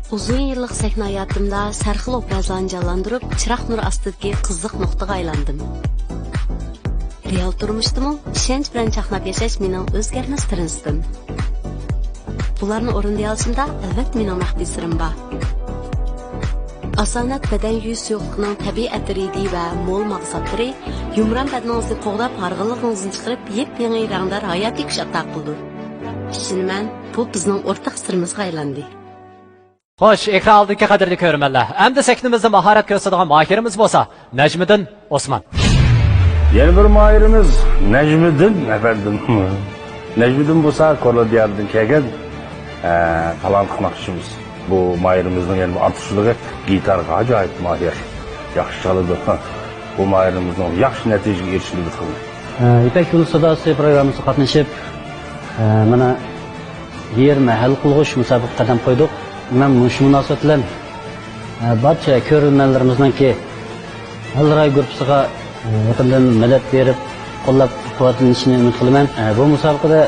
ئۇزۇن يىللىق سەھنە ھاياتىمدا سەرخىل ئوبرازلارنى جانلاندۇرۇپ، چىراغ نۇرى ئاستىدىكى قىزىق نۇقتىغا ئايلاندىم. رېئال تۇرمۇشتىمۇ ئىشەنچ بىلەن چاقناپ ياشاش مېنىڭ ئۆزگەرمەس پىرىنسىپىم. بۇلارنى ئورۇندىيالىشىمدا، ئەلۋەتتە، مېنىڭ مەخپىي سىرىم بار. ئاسانەت بەدەن يۇيۇش سۇيۇقلۇقىنىڭ تەبىئىي ئەتىرى ۋە مول ماغزاتلىرى يۇمران بەدىنىڭىزنى قوغداپ، ھارغىنلىقىڭىزنى چىقىرىپ، يېپيېڭى رەڭدار ھاياتىي كۈچ ئاتا قىلىدۇ. ئىشىنىمەن، بۇ بىزنىڭ ئورتاق سىرىمىزغا ئايلاندى. خوش، ئېكران ئالدىدىكى قەدىرلىك كۆرۈرمەنلەر، ئەمدى سەھنىمىزدە ماھارەت كۆرسىتىدىغان ماھىرىمىز بولسا نەجمىدىن ئوسمان. يەنە بىر ماھىرىمىز نەجمىدىن ئەپەندىم. نەجمىدىن بولسا كورلا دىيارىدىن كەلگەن، ئە، تالانتلىق ناخشىچىمىز. بۇ ماھىرىمىزنىڭ يەنە بىر ئارتۇقچىلىقى، گىتارغا ئاجايىپ ماھىر. ياخشى چالىدۇ. بۇ ماھىرىمىزنىڭ ياخشى نەتىجىگە ئېرىشىلىدۇ. ئە، يىپەك يولى ساداسى پروگراممىسىغا قاتنىشىپ، ئە، مانا يىگىرمە ھەل قىلغۇچ مۇسابىقىگە قەدەم قويدۇق. مەن مۇشۇ مۇناسىۋەت بىلەن، ئە، بارچە كۆرۈرمەنلىرىمىزنىڭكى ھەل راي گۇرۇپپىسىغا، ئە، يېقىندىن مەدەت بېرىپ، قوللاپ قۇۋۋەتلىنىشىنى ئۈمىد قىلىمەن. ئە، بۇ مۇسابىقىدە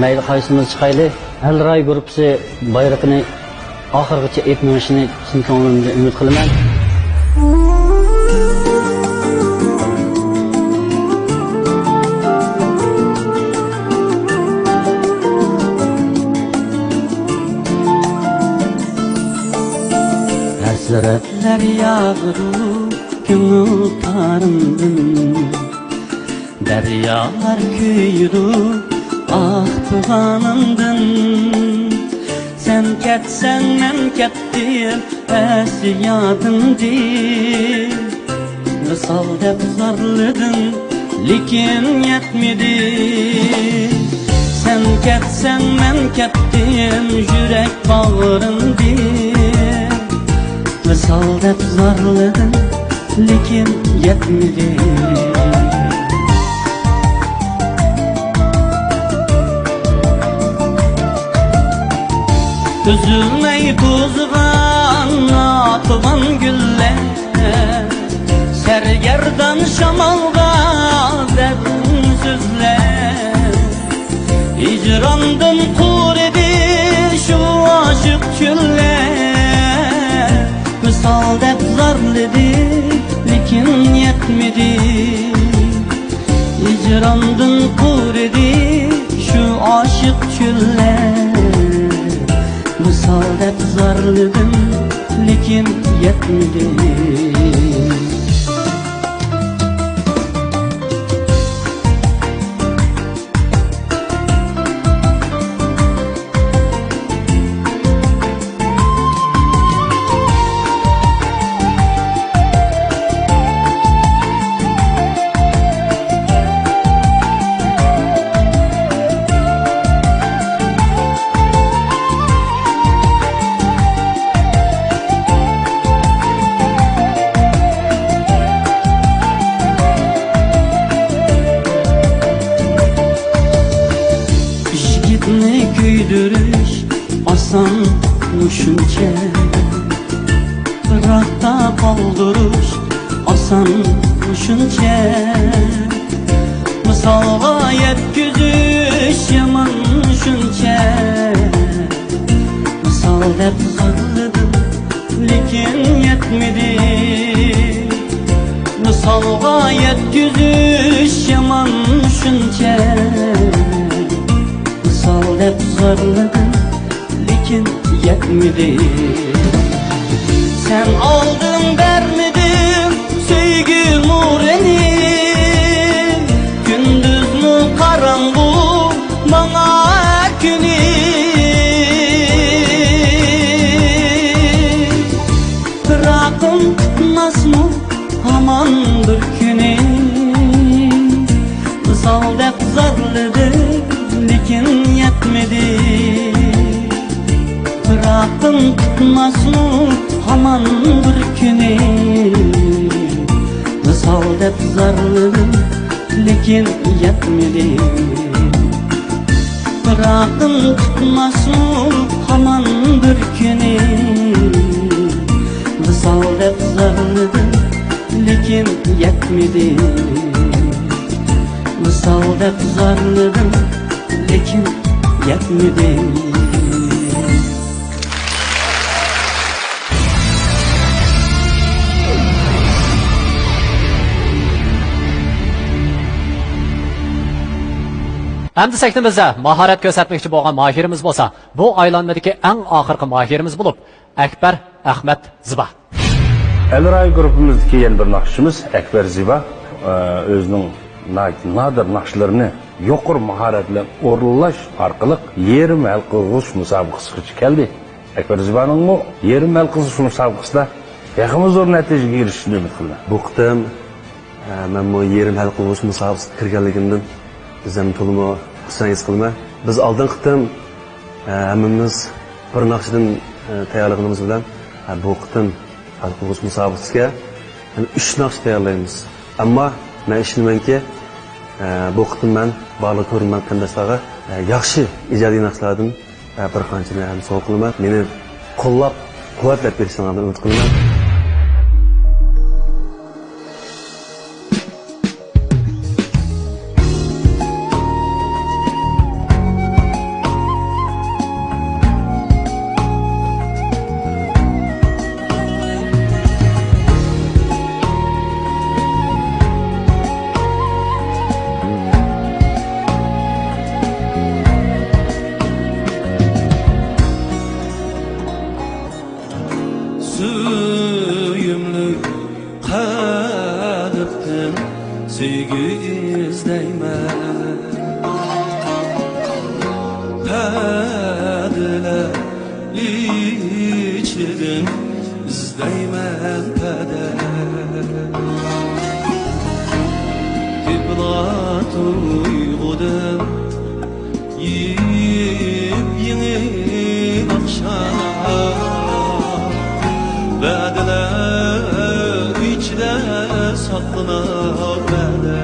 مەيلى قايسىمىز چىقايلى، ھەل راي گۇرۇپپىسى بايرىقىنى ئاخىرغىچە ئېلىپ مېڭىشىنى چىن كۆڭلۈمدىن ئۈمىد قىلىمەن. ھەسرەتلەر ياغىدۇ كۆڭۈل تارىمدىن، دەريالار كۆيىدۇ ئاھتىغانىمدىن. سەن كەتسەڭ مەن كەتتىم ئەسلى يادىمدىن، ۋىسال دەپ زارلىدىم، لېكىن يەتمىدى. سەن كەتسەڭ مەن كەتتىم يۈرەك باغرىمدىن، ۋىسال دەپ زارلىدىم، لېكىن يەتمىدى. ئۈزۈلمەي توزغان ئاتىغان گۈللەر، سەرگەردان شامالغا دەردىن سۆزلەر. ھىجراندىن قۇرۇدى شۇ ئاشىق چۆللەر، ۋىسال دەپ زارلىدى، لېكىن يەتمىدى. ھىجراندىن قۇرۇدى شۇ ئاشىق چۆللەر، ۋىسال دەپ زارلىدىم، لېكىن يەتمىدى. يىگىتنى كۆيدۈرۈش ئاسانمۇ شۇنچە، پىراقتا قالدۇرۇش ئاسانمۇ شۇنچە، ۋىسالغا يەتكۈزۈش يامان شۇنچە. ۋىسال دەپ زارلىدىم، لېكىن يەتمىدى. ۋىسالغا يەتكۈزۈش يامان شۇنچە. ۋىسال دەپ زارلىدىم، لېكىن يەتمىدى. سەن ئالدىڭ، بەرمىدىڭ سۆيگۈ نۇرىنى، كۈندۈزمۇ قاراڭغۇ ماڭا كۈنى. پىراقىم تۇتماسمۇ ھامان بىر كۈنى، ۋىسال دەپ زارلىدىم، لېكىن يەتمىدى. پىراقىم تۇتماسمۇ ھامان بىر كۈنى، ۋىسال دەپ زارلىدىم، لېكىن يەتمىدى. پىراقىم تۇتماسمۇ ھامان بىر كۈنى، ۋىسال دەپ زارلىدىم، لېكىن يەتمىدى. ۋىسال دەپ زارلىدىم، لېكىن يەتمىدى. ئەمدى سەھنىمىزدە ماھارەت كۆرسەتمەكچى بولغان ماھىرىمىز بولسا، بۇ ئايلانمىدىكى ئەڭ ئاخىرقى ماھىرىمىز بولۇپ، ئەكبەر ئەخمەت زىبا. ئەلراي گۇرۇپپىمىزدىكى يەنە بىر ناخشىچىمىز ئەكبەر زىبا، ئە، ئۆزىنىڭ ناھايىتى نادىر ناخشىلىرىنى يۇقىرى ماھارەت بىلەن ئورۇنلاش ئارقىلىق يېرىم ھەل قىلغۇچ مۇسابىقىسىغىچە كەلدى. ئەكبەر زىبانىڭمۇ يېرىم ھەل قىلغۇچ مۇسابىقىسىدا تېخىمۇ زور نەتىجىگە ئېرىشىشىنى ئۈمىد قىلىمەن. بۇ قېتىم، ئە، مەنمۇ يېرىم ھەل قىلغۇچ مۇسابىقىسىگە كىرگەنلىكىمدىن ئۆزۈمنى تولىمۇ خۇشال ھېس قىلىمەن. بىز ئالدىنقى قېتىم، ئە، ھەممىمىز بىر ناخشىدىن، ئە، تەييارلىغىنىمىز بىلەن، ئە، بۇ قېتىم ھەل قىلغۇچ مۇسابىقىسىگە يەنە ئۈچ ناخشا تەييارلايمىز. ئەمما مەن ئىشىنىمەنكى، ئە، بۇ قېتىم مەن بارلىق كۆرۈرمەن قېرىنداشلارغا، ئە، ياخشى ئىجادىي ناخشىلاردىن، ئە، بىر قانچىنى ھەم سوۋغا قىلىمەن. مېنى قوللاپ، قۇۋۋەتلەپ بېرىشىڭلارنى ئۈمىد قىلىمەن. پەردىلەر ئىچىدىن ئىزدەيمەن قەدەر. ئىبرەت تۇيغۇدىن يېپيېڭى ئاخشام، ۋەدىلەر ئىچىدە ساقلىنار ۋەدە.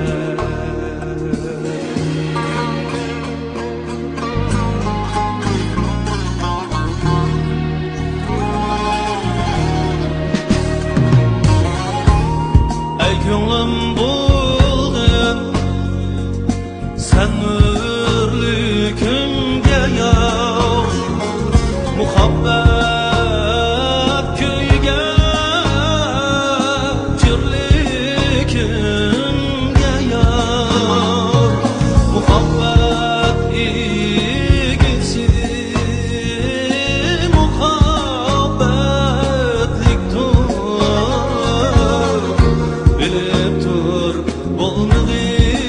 ئەي كۆڭلۈم بۇلغىن، سەن ھۆرلۈكۈمگە يار، مۇھەببەت كۈيگە، چۆرلۈكۈمگە يار، مۇھەببەت ئىگىسى مۇھەببەتلىكتۇر، بىلىپ تۇر. بولمىغىن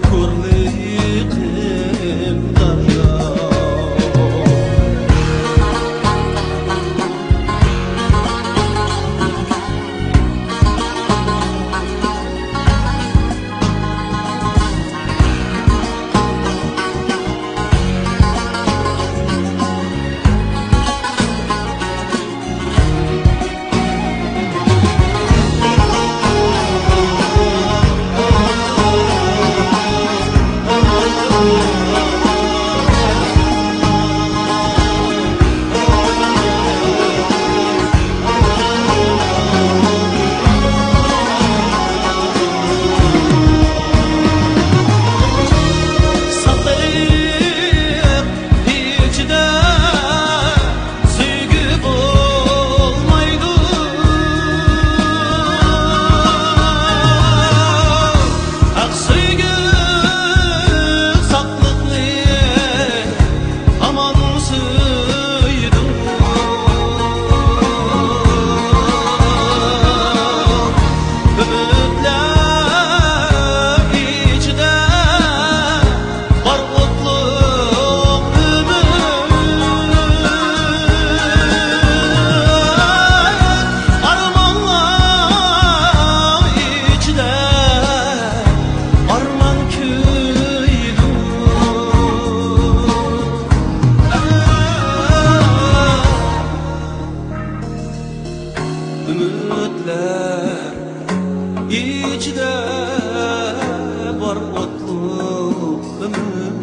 كورلۇقۇمدا يار. ساقلايلى ئىچىدە سۆيگۈ بولمايدۇ، ھەق سۆيگۈ ساقلىقنى ھامان سۆيىدۇ. ئۈمىدلەر ئىچىدە بار ئوتلۇق ئۈمىد، ئارمانلار ئىچىدە ئارمان كۆيىدۇ. ئۈمىدلەر ئىچىدە بار ئوتلۇق ئۈمىد،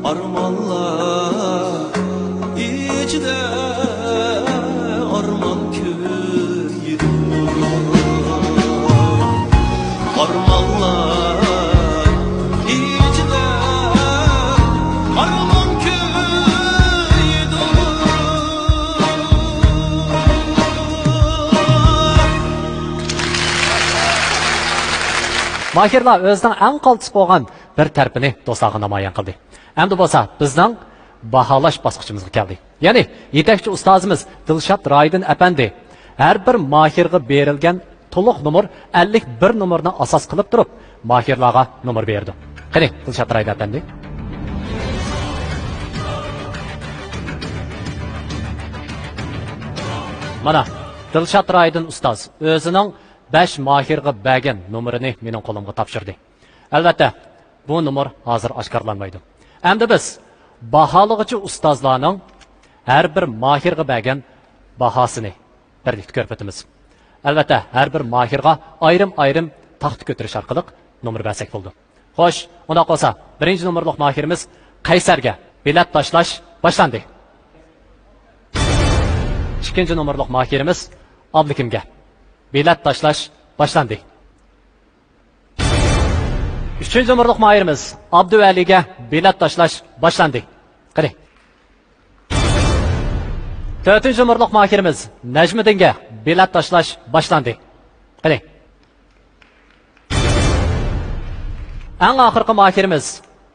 ئارمانلار ئىچىدە ئارمان كۆيىدۇ. ئارمانلار ئىچىدە ئارمان كۆيىدۇ. ماھىرلار ئۆزىنىڭ ئەڭ قالتىس بولغان بىر تەرىپىنى دوستلارغا نامايان قىلدى. ئەمدى بولسا بىزنىڭ باھالاش باسقۇچىمىزغا كەلدى. يەنى يېتەكچى ئۇستازىمىز دىلشات رايدىن ئەپەندى ھەر بىر ماھىرغا بېرىلگەن تولۇق نومۇر ئەللىك بىر نومۇرنى ئاساس قىلىپ تۇرۇپ، ماھىرلارغا نومۇر بېرىدۇ. قېنى، دىلشات رايدىن ئەپەندى. مانا، دىلشات رايدىن ئۇستاز ئۆزىنىڭ بەش ماھىرغا بەرگەن نومۇرىنى مېنىڭ قولۇمغا تاپشۇردى. ئەلۋەتتە، بۇ نومۇر ھازىر ئاشكارىلانمايدۇ. ئەمدى بىز باھالىغۇچى ئۇستازلارنىڭ ھەر بىر ماھىرغا بەرگەن باھاسىنى بىرلىكتە كۆرۈپ ئۆتىمىز. ئەلۋەتتە، ھەر بىر ماھىرغا ئايرىم-ئايرىم تاختا كۆتۈرۈش ئارقىلىق نومۇر بەرسەك بولىدۇ. خوش، ئۇنداق بولسا، بىرىنچى نومۇرلۇق ماھىرىمىز قەيسەرگە بېلەت تاشلاش باشلاندى. ئىككىنچى نومۇرلۇق ماھىرىمىز ئابلىكىمگە بېلەت تاشلاش باشلاندى. ئۈچىنچى نومۇرلۇق ماھىرىمىز ئابدۇۋەلىگە بېلەت تاشلاش باشلاندى. قېنى. تۆتىنچى نومۇرلۇق ماھىرىمىز نەجمىدىنگە بېلەت تاشلاش باشلاندى. قېنى. ئەڭ ئاخىرقى ماھىرىمىز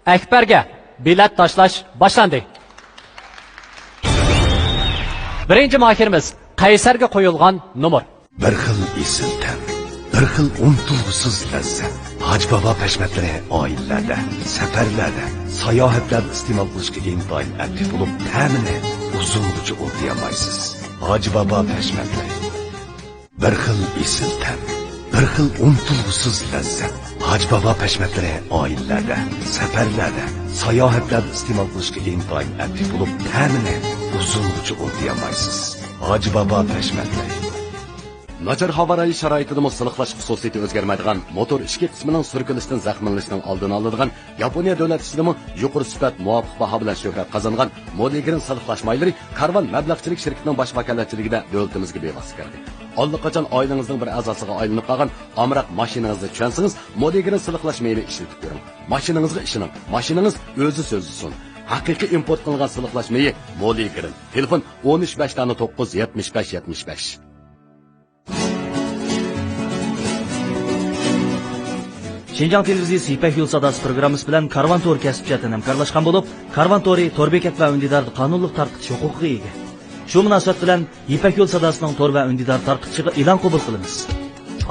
ئەكبەرگە بېلەت تاشلاش باشلاندى. بىرىنچى ماھىرىمىز قەيسەرگە قويۇلغان نومۇر. بىر خىل ئېسىل تەم، بىر خىل ئۇنتۇلغۇسىز لەززەت. ھاجى بابا پەشمەتلىرى ئائىلىلەردە، سەپەرلەردە، ساياھەتلەردە ئىستېمال قىلىشقا ئىنتايىن ئەپلىك بولۇپ، تەمىنى ئۇزۇنغىچە ئۇنتۇيالمايسىز. ھاجى بابا پەشمەتلىرى. بىر خىل ئېسىل تەم، بىر خىل ئۇنتۇلغۇسىز لەززەت. ھاجى بابا پەشمەتلىرى ئائىلىلەردە، سەپەرلەردە، ساياھەتلەردە ئىستېمال قىلىشقا ئىنتايىن ئەپلىك بولۇپ، تەمىنى ئۇزۇنغىچە ئۇنتۇيالمايسىز. ھاجى بابا پەشمەتلىرى. ناچار ھاۋا رايى شارائىتىدىمۇ سىلىقلاش خۇسۇسىيىتى ئۆزگەرمەيدىغان، موتور ئىچكى قىسمىنىڭ سۈركىلىشتىن زەخىملىنىشنىڭ ئالدىنى ئالىدىغان، ياپونىيە دۆلەت ئىچىدىمۇ يۇقىرى سۈپەت، مۇۋاپىق باھا بىلەن شۆھرەت قازانغان مودىگرىن سىلىقلاش مايلىرى كارۋان مەبلەغچىلىك شىركىتىنىڭ باش ۋاكالەتچىلىكىدە دۆلىتىمىزگە بىۋاسىتە كىردى. ئاللىقاچان ئائىلىڭىزنىڭ بىر ئەزاسىغا ئايلىنىپ قالغان ئامراق ماشىنىڭىزنى چۈشەنسىڭىز، مودىگرىن سىلىقلاش مېيىنى ئىشلىتىپ كۆرۈڭ. ماشىنىڭىزغا ئىشىنىڭ، ماشىنىڭىز ئۆزى سۆزلىسۇن. ھەقىقىي ئىمپورت قىلىنغان سىلىقلاش مېيى مودىگرىن. تېلېفون: ئون ئۈچ بەش دانە توققۇز، يەتمىش بەش، يەتمىش بەش. شىنجاڭ تېلېۋىزىيىسى يىپەك يولى ساداسى پروگراممىسى بىلەن كارۋان تورى كەسىپ جەھەتتىن ھەمكارلاشقان بولۇپ، كارۋان تورى تور بېكەت ۋە ئۈندىداردا قانۇنلۇق تارقىتىش ھوقۇقىغا ئىگە. شۇ مۇناسىۋەت بىلەن يىپەك يولى ساداسىنىڭ تور ۋە ئۈندىدار تارقىتىشىغا ئېلان قوبۇل قىلىمىز.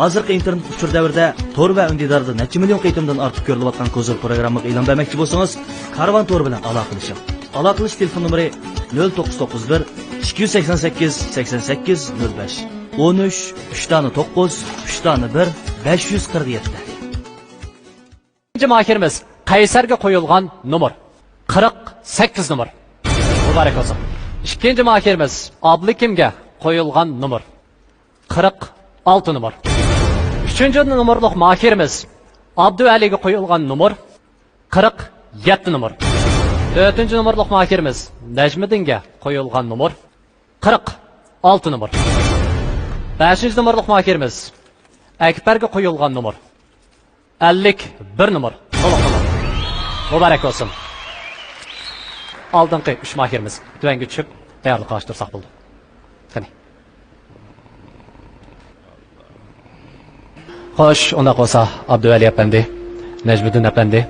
ھازىرقى ئىنتېرنېت ئۇچۇر دەۋرىدە تور ۋە ئۈندىداردا نەچچە مىليون قېتىمدىن ئارتۇق كۆرۈلۈۋاتقان كوزىر پروگراممىغا ئېلان بەرمەكچى بولسىڭىز، كارۋان تور بىلەن ئالاقىلىشىڭ. ئالاقىلىشىش تېلېفون نومۇرى: نۆل توققۇز توققۇز بىر، ئىككى يۈز سەكسەن سەككىز، سەكسەن سەككىز، نۆل بەش. ئون ئۈچ، ئۈچ دانە توققۇز، ئۈچ دانە بىر، بەش يۈز قىرىق يەتتە. بىرىنچى ماھىرىمىز قەيسەرگە قويۇلغان نومۇر، قىرىق سەككىز نومۇر. مۇبارەك بولسۇن. ئىككىنچى ماھىرىمىز ئابلىكىمگە قويۇلغان نومۇر، قىرىق ئالتە نومۇر. ئۈچىنچى نومۇرلۇق ماھىرىمىز ئابدۇۋەلىگە قويۇلغان نومۇر، قىرىق يەتتە نومۇر. تۆتىنچى نومۇرلۇق ماھىرىمىز نەجمىدىنگە قويۇلغان نومۇر، قىرىق ئالتە نومۇر. بەشىنچى نومۇرلۇق ماھىرىمىز ئەكبەرگە قويۇلغان نومۇر، ئەللىك بىر نومۇر، تولۇق نومۇر. مۇبارەك بولسۇن. ئالدىنقى ئۈچ ماھىرىمىز تۆۋەنگە چۈشۈپ، تەييارلىق قىلىشتۇرساق بولىدۇ. قېنى. خوش، ئۇنداق بولسا، ئابدۇۋەلى ئەپەندى، نەجمىدىن ئەپەندى،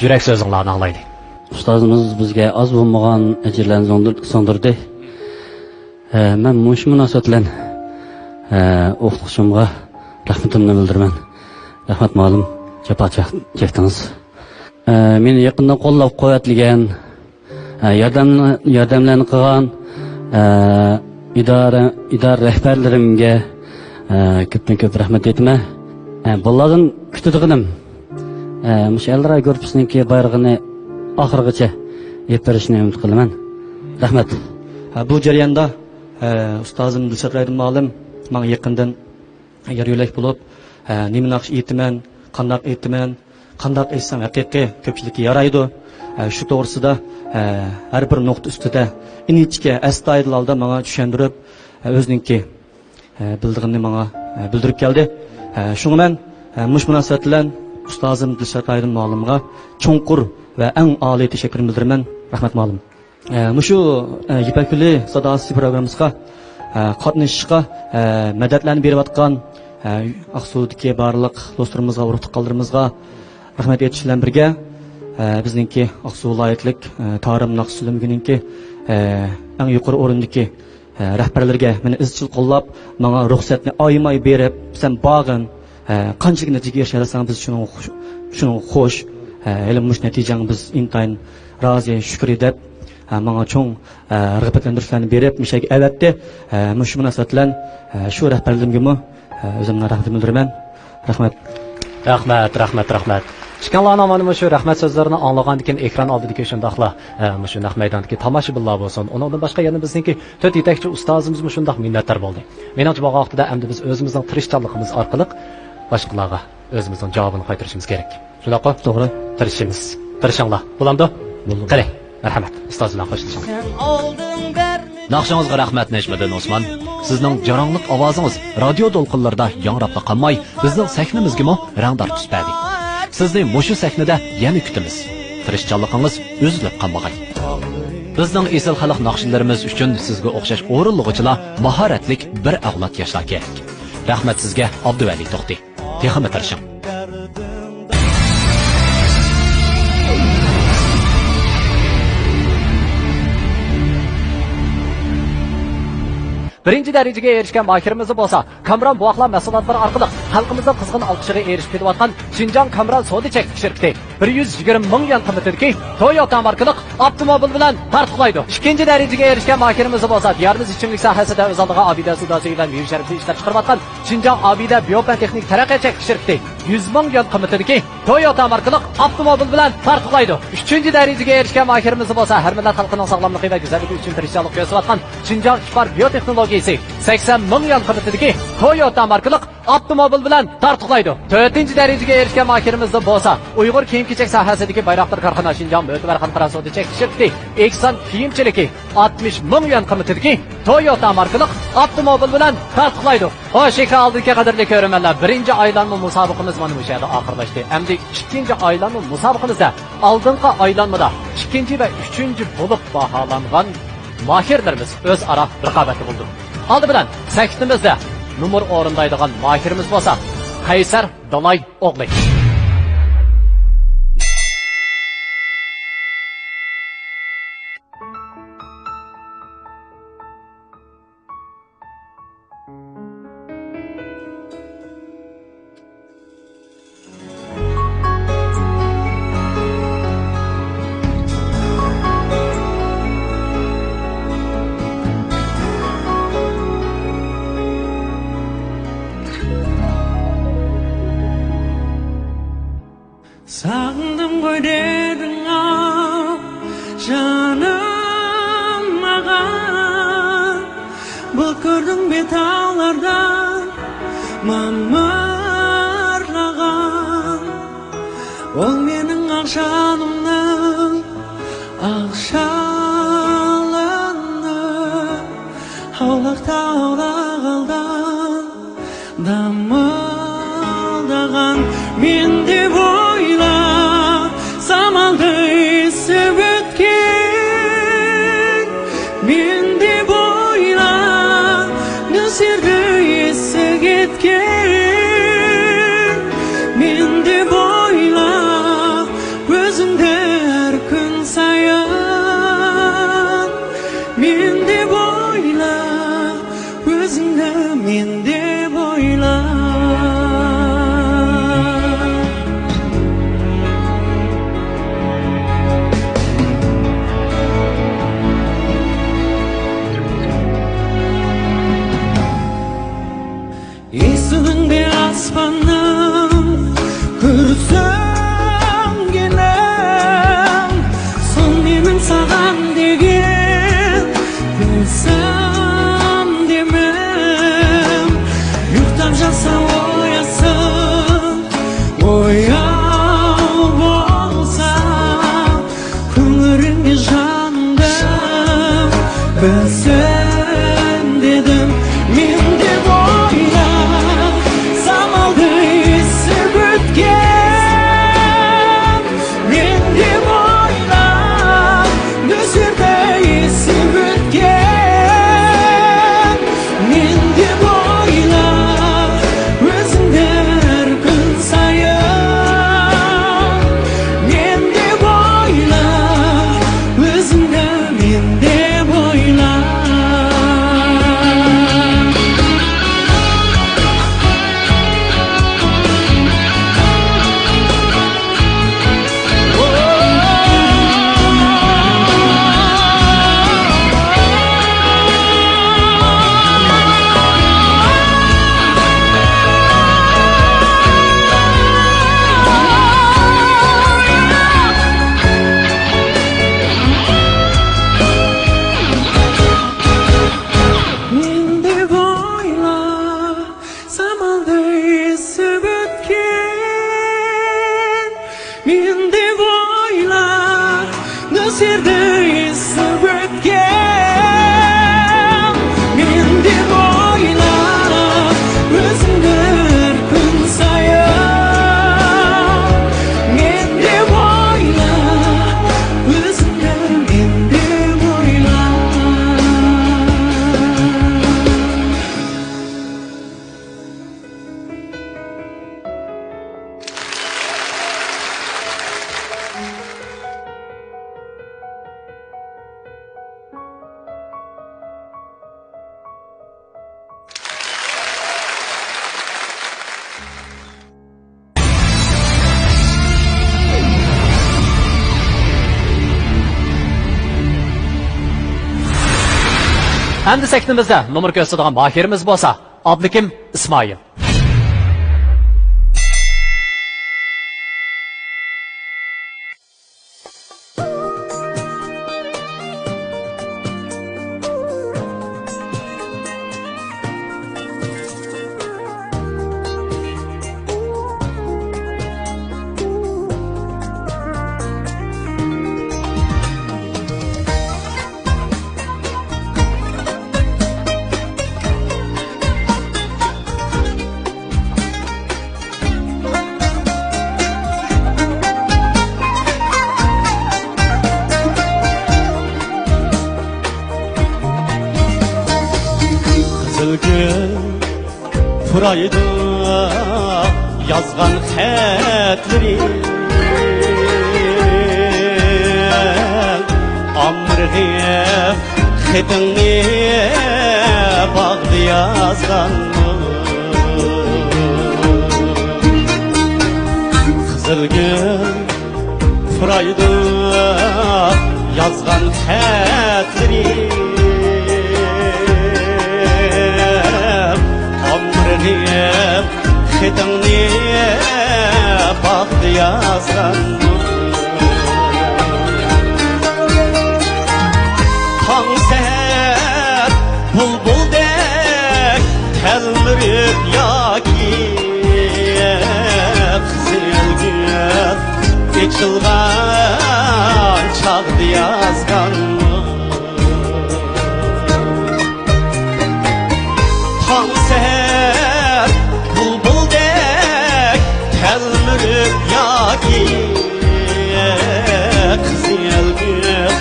يۈرەك سۆزۈڭلارنى ئاڭلايلى. ئۇستازىمىز بىزگە ئاز بولمىغان ئەجىرلەرنى سىڭدۈر-، سىڭدۈردى. ئە، مەن مۇشۇ مۇناسىۋەت بىلەن، ئە، ئوقۇتقۇچىمغا رەھمىتىمنى بىلدۈرىمەن. رەھمەت مۇئەللىم، جاپا چەك-، چەكتىڭىز. ئە، مېنى يېقىندىن قوللاپ قۇۋۋەتلىگەن، ئە، ياردەم، ياردەملەرنى قىلغان، ئە، ئىدارە، ئىدارە رەھبەرلىرىمگە، ئە، كۆپتىن كۆپ رەھمەت ئېيتىمەن. ئە، بۇلاردىن كۈتىدىغىنىم، ئە، مۇشۇ ئەلرا گۇرۇپپىسىنىڭكى بايرىقىنى ئاخىرغىچە ئېلىپ بېرىشىنى ئۈمىد قىلىمەن. رەھمەت. ھە، بۇ جەرياندا، ئە، ئۇستازىم دىلشات رايدىن مۇئەللىم ماڭا يېقىندىن يار يۆلەك بولۇپ، ھە، نېمە ناخشا ئېيتىمەن، قانداق ئېيتىمەن، قانداق ئېيتسام ھەقىقىي كۆپچىلىككە يارايدۇ، ھە، شۇ توغرىسىدا، ھە، ھەر بىر نۇقتا ئۈستىدە ئىنچىكە، ئەستايىدىل ھالدا ماڭا چۈشەندۈرۈپ، ھە، ئۆزىنىڭكى، ھە، بىلىدىغىنىنى ماڭا، ھە، بىلدۈرۈپ كەلدى. ھە، شۇڭا مەن، ھە، مۇشۇ مۇناسىۋەت بىلەن ئۇستازىم دىلشات ئايدىن مۇئەللىمغا چوڭقۇر ۋە ئەڭ ئالىي تەشەككۈرۈمنى بىلدۈرىمەن. رەھمەت، مۇئەللىم. ئە، مۇشۇ، ئە، يىپەك يولى ساداسى پروگراممىسىغا، ئە، قاتنىشىشقا، ئە، مەدەتلەرنى بېرىۋاتقان، ئە، ئاقسۇدىكى بارلىق دوستلىرىمىزغا، ئۇرۇق-تۇغقانلىرىمىزغا رەھمەت ئېيتىش بىلەن بىرگە، ئە، بىزنىڭكى ئاقسۇ ۋىلايەتلىك، ئە، تارىم ناخشا سۆلىمىگىنىڭكى، ئە، ئەڭ يۇقىرى ئورۇندىكى، ئە، رەھبەرلىرىگە مېنى ئىزچىل قوللاپ، ماڭا رۇخسەتنى ئايىماي بېرىپ، سەن بارغىن، ئە، قانچىلىك نەتىجىگە ئېرىشەلىسەڭ، بىز شۇنىڭغا خۇش، شۇنىڭغا خۇش. ئە، ھېلى مۇشۇ نەتىجەڭگە بىز ئىنتايىن رازى، شۈكرى دەپ، ئە، ماڭا چوڭ، ئە، رىغبەتلەندۈرۈشلەرنى بېرىپ، مۇشۇ يەرگە ئەۋەتتى. ئە، مۇشۇ مۇناسىۋەت بىلەن، ئە، شۇ رەھبەرلىرىمگىمۇ، ئە، ئۆزۈمنىڭ رەھمىتىمنى بىلدۈرىمەن. رەھمەت. رەھمەت، رەھمەت، رەھمەت. ئىككىڭلارنىڭ مانا مۇشۇ رەھمەت سۆزلىرىنى ئاڭلىغاندىن كېيىن، ئېكران ئالدىدىكى شۇنداقلا، ئە، مۇشۇ نەق مەيداندىكى تاماشىبىنلار بولسۇن، ئۇنىڭدىن باشقا يەنە بىزنىڭكى تۆت يېتەكچى ئۇستازىمىزمۇ شۇنداق مىننەتدار بولدى. مېنىڭچە، بولغان ۋاقتىدا ئەمدى بىز ئۆزىمىزنىڭ تىرىشچانلىقىمىز ئارقىلىق باشقىلارغا ئۆزىمىزنىڭ جاۋابىنى قايتۇرۇشىمىز كېرەك. شۇنداققۇ؟ توغرا. تىرىشىمىز. تىرىشىڭلار. بولامدۇ؟ بولدى. قېنى، مەرھەمەت. ئۇستاز بىلەن خوشلىشىڭلار. ناخشىڭىزغا رەھمەت، نەجمىدىن ئوسمان. سىزنىڭ جاراڭلىق ئاۋازىڭىز رادىيو دولقۇنلىرىدا ياڭراپلا قالماي، بىزنىڭ سەھنىمىزگىمۇ رەڭدار تۈس بەردى. سىزنى مۇشۇ سەھنىدە يەنە كۈتىمىز. تىرىشچانلىقىڭىز ئۈزۈلۈپ قالمىغاي. بىزنىڭ ئېسىل خەلق ناخشىلىرىمىز ئۈچۈن سىزگە ئوخشاش ئورۇنلىغۇچىلار، ماھارەتلىك بىر ئەۋلاد ياشلار كېرەك. رەھمەت سىزگە، ئابدۇۋەلى توختى. تېخىمۇ تىرىشىڭ. بىرىنچى دەرىجىگە ئېرىشكەن ماھىرىمىز بولسا، كامران بوۋاقلار مەھسۇلاتلىرى ئارقىلىق خەلقىمىزنىڭ قىزغىن ئالقىشىغا ئېرىشىپ كېلىۋاتقان شىنجاڭ كامران سودا چەكلىك شىركىتى. بىر يۈز يىگىرمە مىڭ يۈەن قىممىتىدىكى تويوتا ماركىلىق ئاپتوموبىل بىلەن تارتۇقلايدۇ. ئىككىنچى دەرىجىگە ئېرىشكەن ماھىرىمىز بولسا، دىيارىمىز ئىچىملىك ساھەسىدە ئۆز ئالدىغا ئابىدە سۇدا سۈيى بىلەن مېۋە شەربىتى ئىشلەپچىقىرىۋاتقان شىنجاڭ ئابىدە بىيوپەن تېخنىك تەرەققىيات چەكلىك شىركىتى. يۈز مىڭ يۈەن قىممىتىدىكى تويوتا ماركىلىق ئاپتوموبىل بىلەن تارتۇقلايدۇ. ئۈچىنچى دەرىجىگە ئېرىشكەن ماھىرىمىز بولسا، ھەر مىللەت خەلقىنىڭ ساغلاملىقى ۋە گۈزەللىكى ئۈچۈن تىرىشچانلىق كۆرسىتىۋاتقان شىنجاڭ ئىپار بىيوتېخنولوگىيىسى سەكسەن مىڭ يۈەن قىممىتىدىكى تويوتا ماركىلىق ئاپتوموبىل بىلەن تارتۇقلايدۇ. تۆتىنچى دەرىجىگە ئېرىشكەن ماھىرىمىزدا بولسا، ئۇيغۇر كىيىم-كېچەك ساھەسىدىكى بايراقدار كارخانا شىنجاڭ مۆتىۋەر خەلقئارا سودا چەكلىك شىركىتى ئېھسان كىيىمچىلىكى ئاتمىش مىڭ يۈەن قىممىتىدىكى تويوتا ماركىلىق ئاپتوموبىل بىلەن تارتۇقلايدۇ. خوش، ئىككى ئالدىدىكى قەدىرلىك كۆرۈرمەنلەر، بىرىنچى ئايلانما مۇسابىقىمىز مانا مۇشۇ يەردە ئاخىرلاشتى. ئەمدى ئىككىنچى ئايلانما مۇسابىقىمىزدە ئالدىنقى ئايلانمىدا ئىككىنچى ۋە ئۈچىنچى بولۇپ باھالانغان ماھىرلىرىمىز ئۆزئارا رىقابەتتە بولىدۇ. ئالدى بىلەن سەھنىمىزدە نومۇر ئورۇندايدىغان ماھىرىمىز بولسا قەيسەر دالاي ئوغلى. ساغىندىم غوي دېدىڭ ئاۋۇ جانىم ماڭا. بۇ كۆردۈڭ بىتاغلاردا مامارلىغان، ئۇ مېنىڭ ئاق شالىمنىڭ ئاق شالىنى ھاۋلىق تاغلار ئالدىدا دامىلدىغان. مەن دەپ ئويلا، سامالدەك ئېسىپ ئۆتكەن. مەن دەپ ئويلا، نېمىدۇر ئېسىپ كەتكەن. مەن دەپ ئويلا، ئۆزۈڭدە ھەر كۈن سايان. مەن دەپ ئويلا، ئۆزۈڭنى مەن دەپ ئويلا. ئېسىڭدە ئاسماننىڭ كۈرسىڭگىنىڭ، سۇ نېمىڭ ساغان دېگەن، بىلسەم دېمەم. يۇقتاپ ياتسا ئوياتسا، ئوياق بولسا، كۆڭلۈڭگە جاندىم، بىلسەم دېدىم. مەن دەپ ئويلا، سامالدەك ئېسىپ ئۆتكەن. مەن دەپ ئويلا، نېمىدۇر ئېسىپ ئۆتكەن. مەن دەپ ئويلا، ئۆزۈڭدە ھەر كۈن سايان. مەن دەپ ئويلا، ئۆزۈڭدە مەن دەپ ئويلا. مەن دەپ ئويلا، سامالدەك ئېسىپ ئۆتكەن. مەن دەپ ئويلا، نېمىدۇر ئېسىپ ئۆتكەن. مەن دەپ ئويلا، ئۆزۈڭدە ھەر كۈن سايان. مەن دەپ ئويلا، ئۆزۈڭدە مەن دەپ ئويلا. ئەمدى سەھنىمىزدە نومۇر كۆرسىتىدىغان ماھىرىمىز بولسا ئابلىكىم ئىسمائىل. قىزىلگۈل پۇرايدۇ يازغان خەتلىرى. ئامرىغىپ خېتىڭنى باغدا يازغان. قىزىلگۈل پۇرايدۇ يازغان خەتلىرى. ئامرىغىپ خېتىڭنى باغدا يازغان. تاڭ سەھەر بۇلبۇلدەك تەلمۈرۈپ ياكى قىزىل گۈل ئېچىلغان چاغدا يازغان. تاڭ سەھەر بۇلبۇلدەك تەلمۈرۈپ ياكى قىزىل گۈل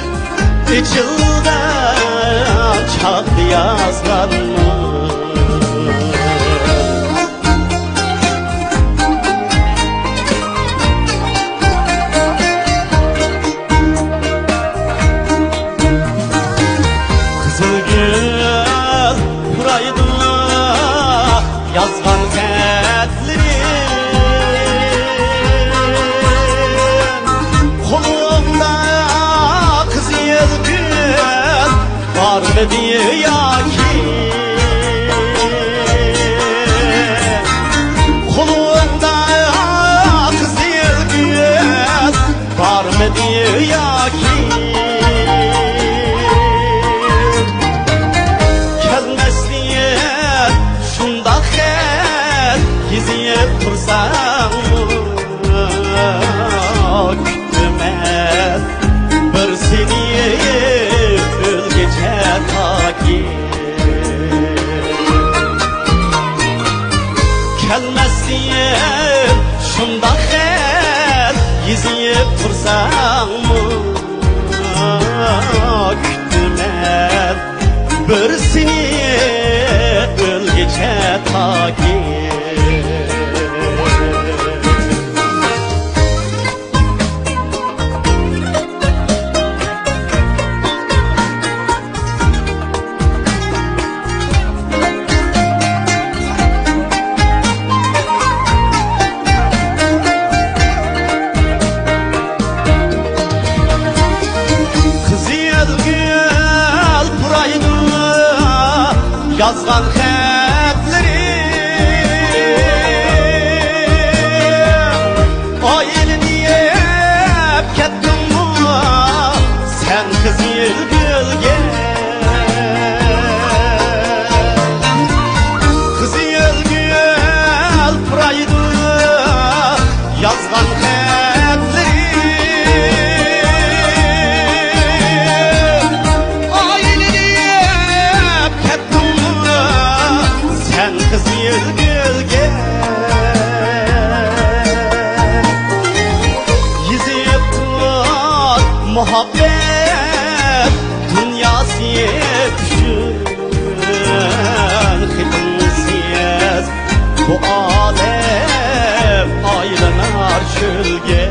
ئېچىلغان چاغدا يازغانمۇ؟ قىزىل گۈل پۇرايدۇ يازغان خەتلىرىم. قولۇڭدا قىزىل گۈل بارمىدى ياكى؟ قولۇڭدا قىزىل گۈل بارمىدى ياكى؟ كەلمەسلىك شۇنداق خەت يېزىپ تۇرساڭمۇ، كۈتىمەن بىر سېنى ئۆلگۈچە تاكى. كەلمەسلىك شۇنداق خەت يېزىپ تۇرساڭمۇ، كۈتىمەن بىر سېنى ئۆلگۈچە تاكى. قىزىل گۈل پۇرايدۇ يازغان خەتلىرىم. ئايلىنىپ كەتتىڭمۇ سەن قىزىل گۈلگە؟ قىزىل گۈل پۇرايدۇ يازغان خەتلىرىم. ئايلىنىپ كەتتىڭمۇ سەن قىزىل گۈلگە؟ يېزىپ تۇر مۇھەببەت دۇنياسى ئۈچۈن. خېتىڭسىز بۇ ئالەم ئايلىنار چۆلگە.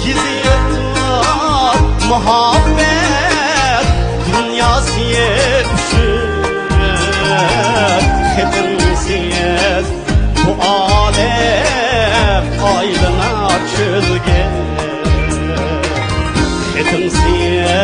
يېزىپ تۇر مۇھەببەت دۇنياسى ئۈچۈن. خېتىڭسىز بۇ ئالەم ئايلىنار چۆلگە. خېتىڭسىز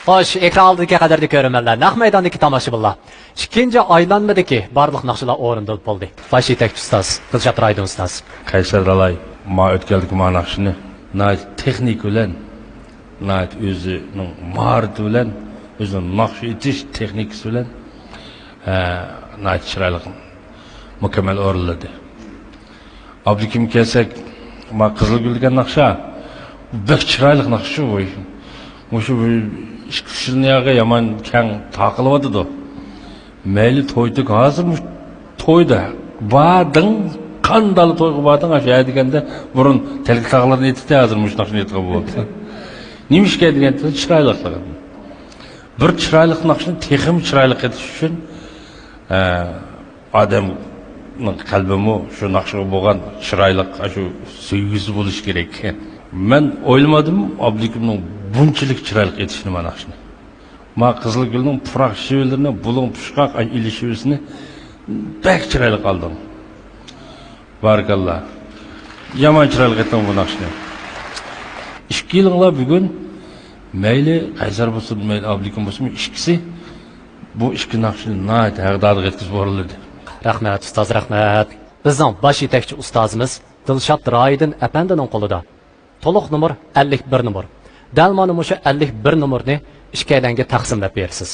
خوش، ئېكران ئالدىدىكى قەدىردىكى كۆرۈرمەنلەر، نەق مەيداندىكى تاماشىبىنلار، ئىككىنچى ئايلانمىدىكى بارلىق ناخشىلار ئورۇندىلىپ بولدى. باش يېتەكچى ئۇستاز دىلشات رايدىن ئۇستاز. قەيسەر دالاي، ما ئۆتكەلدىكى ما ناخشىنى ناھايىتى تېخنىكا بىلەن، ناھايىتى ئۆزىنىڭ ماھارىتى بىلەن، ئۆزىنىڭ ناخشا ئېيتىش تېخنىكىسى بىلەن، ھە، ناھايىتى چىرايلىق، مۇكەممەل ئورۇنلىدى. ئابلىكىم كەلسەك، ما قىزىلگۈل دېگەن ناخشا، بەك چىرايلىق ناخشا بۇ. مۇشۇ بىر ئىككى ئۈچ يىلدىن ياغى يامان كەڭ تارقىلىۋاتىدۇ. مەيلى تويدىكى، ھازىر مۇشۇ تويدا باردىڭ، قانداقلا تويغا باردىڭ، ئاشۇ ھە دېگەندە بۇرۇن تەلكە تاغلىرىنى ئېيتتى، ھازىر مۇشۇ ناخشىنى ئېيتقان بولدى. نېمىشقا دېگەندە چىرايلىقلىقىدىن. بىر چىرايلىق ناخشىنى تېخىمۇ چىرايلىق ئېيتىش ئۈچۈن، ئە، ئادەمنىڭ قەلبىمۇ شۇ ناخشىغا بولغان چىرايلىق، شۇ سۆيگۈسى بولۇشى كېرەك. مەن ئويلىمىدىم ئابلىكىمنىڭ بۇنچىلىك چىرايلىق ئېيتىشىنى مانا ناخشىنى. ما قىزىلگۈلنىڭ پۇراق شېۋىلىرىنى، بۇلۇڭ پۇشقاق ئىلى شېۋىسىنى بەك چىرايلىق ئالدىڭ. بارىكاللا. يامان چىرايلىق ئېيتتىڭ بۇ ناخشىنى. ئىككىيلىڭلار بۈگۈن مەيلى قەيسەر بولسۇن، مەيلى ئابلىكىم بولسۇن، ئىككىسى بۇ ئىككى ناخشىنى ناھايىتى ھەغدادىغا يەتكۈزۈپ ئورۇنلىدى. رەھمەت، ئۇستاز، رەھمەت. بىزنىڭ باش يېتەكچى ئۇستازىمىز دىلشات رايىدىن ئەپەندىنىڭ قولىدا تولۇق نومۇر ئەللىك بىر نومۇر. دەل مانا مۇشۇ ئەللىك بىر نومۇرنى ئىككىيلەنگە تەقسىملەپ بېرىسىز.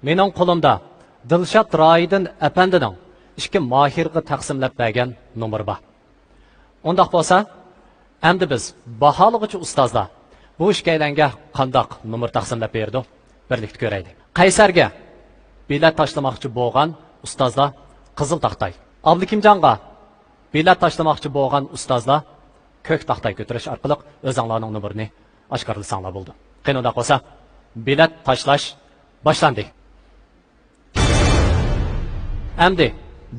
مېنىڭ قولۇمدا دىلشات رايىدىن ئەپەندىنىڭ ئىككى ماھىرغا تەقسىملەپ بەرگەن نومۇرى بار. ئۇنداق بولسا، ئەمدى بىز باھالىغۇچى ئۇستازلار بۇ ئىككىيلەنگە قانداق نومۇر تەقسىملەپ بېرىدۇ؟ بىرلىكتە كۆرەيلى. قەيسەرگە بېلەت تاشلىماقچى بولغان ئۇستازلار قىزىل تاختاي، ئابلىكىمجانغا بېلەت تاشلىماقچى بولغان ئۇستازلار كۆك تاختاي كۆتۈرۈش ئارقىلىق ئۆزۈڭلارنىڭ نومۇرىنى ئاشكارىلىساڭلار بولىدۇ. قېنى، ئۇنداق بولسا، بېلەت تاشلاش باشلاندى. ئەمدى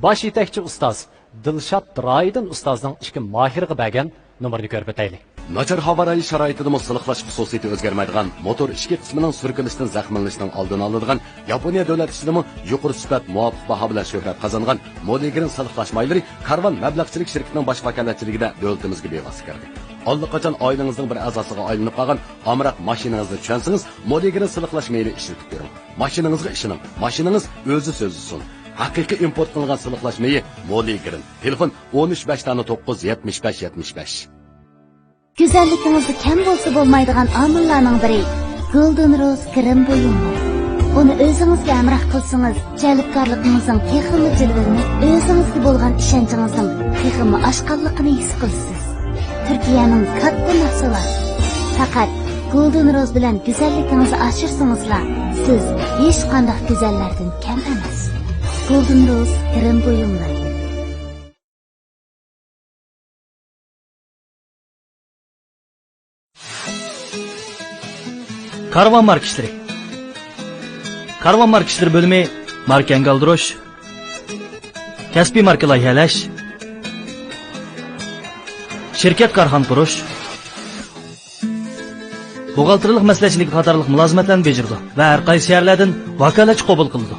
باش يېتەكچى ئۇستاز دىلشات رايىدىن ئۇستازنىڭ ئىككى ماھىرغا بەرگەن نومۇرىنى كۆرۈپ ئۆتەيلى. ناچار ھاۋا رايى شارائىتىدىمۇ سىلىقلاش خۇسۇسىيىتى ئۆزگەرمەيدىغان، موتور ئىچكى قىسمىنىڭ سۈركىلىشتىن زەخىملىنىشنىڭ ئالدىنى ئالىدىغان ياپونىيە دۆلەت ئىچىدىمۇ يۇقىرى سۈپەت، مۇۋاپىق باھا بىلەن شۆھرەت قازانغان مودىگرىن سىلىقلاش مايلىرى كارۋان مەبلەغچىلىك شىركىتىنىڭ باش ۋاكالەتچىلىكىدە دۆلىتىمىزگە بىۋاسىتە كىردى. ئاللىقاچان ئائىلىڭىزنىڭ بىر ئەزاسىغا ئايلىنىپ قالغان ئامراق ماشىنىڭىزنى چۈشەنسىڭىز، مودىگرىن سىلىقلاش مەيلى ئىشلىتىپ كۆرۈڭ. ماشىنىڭىزغا ئىشىنىڭ. ماشىنىڭىز ئۆزى سۆزلىسۇن. ھەقىقىي ئىمپورت قىلىنغان سىلىقلاش مېيى مودىگرىن. تېلېفون: ئون ئۈچ بەش دانە توققۇز، يەتمىش بەش، يەتمىش بەش. گۈزەللىكىڭىزدە كەم بولسا بولمايدىغان ئامىللارنىڭ بىرى گولدېن روز گىرىم بۇيۇملىرى. ئۇنى ئۆزىڭىزگە ھەمراھ قىلسىڭىز، جەلپكارلىقىڭىزنىڭ تېخىمۇ جىلۋىلىنىپ، ئۆزىڭىزگە بولغان ئىشەنچىڭىزنىڭ تېخىمۇ ئاشقانلىقىنى ھېس قىلىسىز. تۈركىيەنىڭ كاتتا مەھسۇلاتى. پەقەت گولدېن روز بىلەن گۈزەللىكىڭىزنى ئاشۇرسىڭىزلا، سىز ھېچقانداق گۈزەللەردىن كەم ئەمەس. گولدېن روز گىرىم بۇيۇملىرى. كارۋان ماركا ئىشلىرى. كارۋان ماركا ئىشلىرى بۆلۈمى ماركا ئەنگە ئالدۇرۇش، كەسپىي ماركا لايىھەلەش، شىركەت، كارخانا قۇرۇش، بوغالتىرلىق مەسلىھەتچىلىكى قاتارلىق مۇلازىمەتلەرنى بېجىرىدۇ ۋە ھەر قايسى شەھەرلەردىن ۋاكالەتچى قوبۇل قىلىدۇ.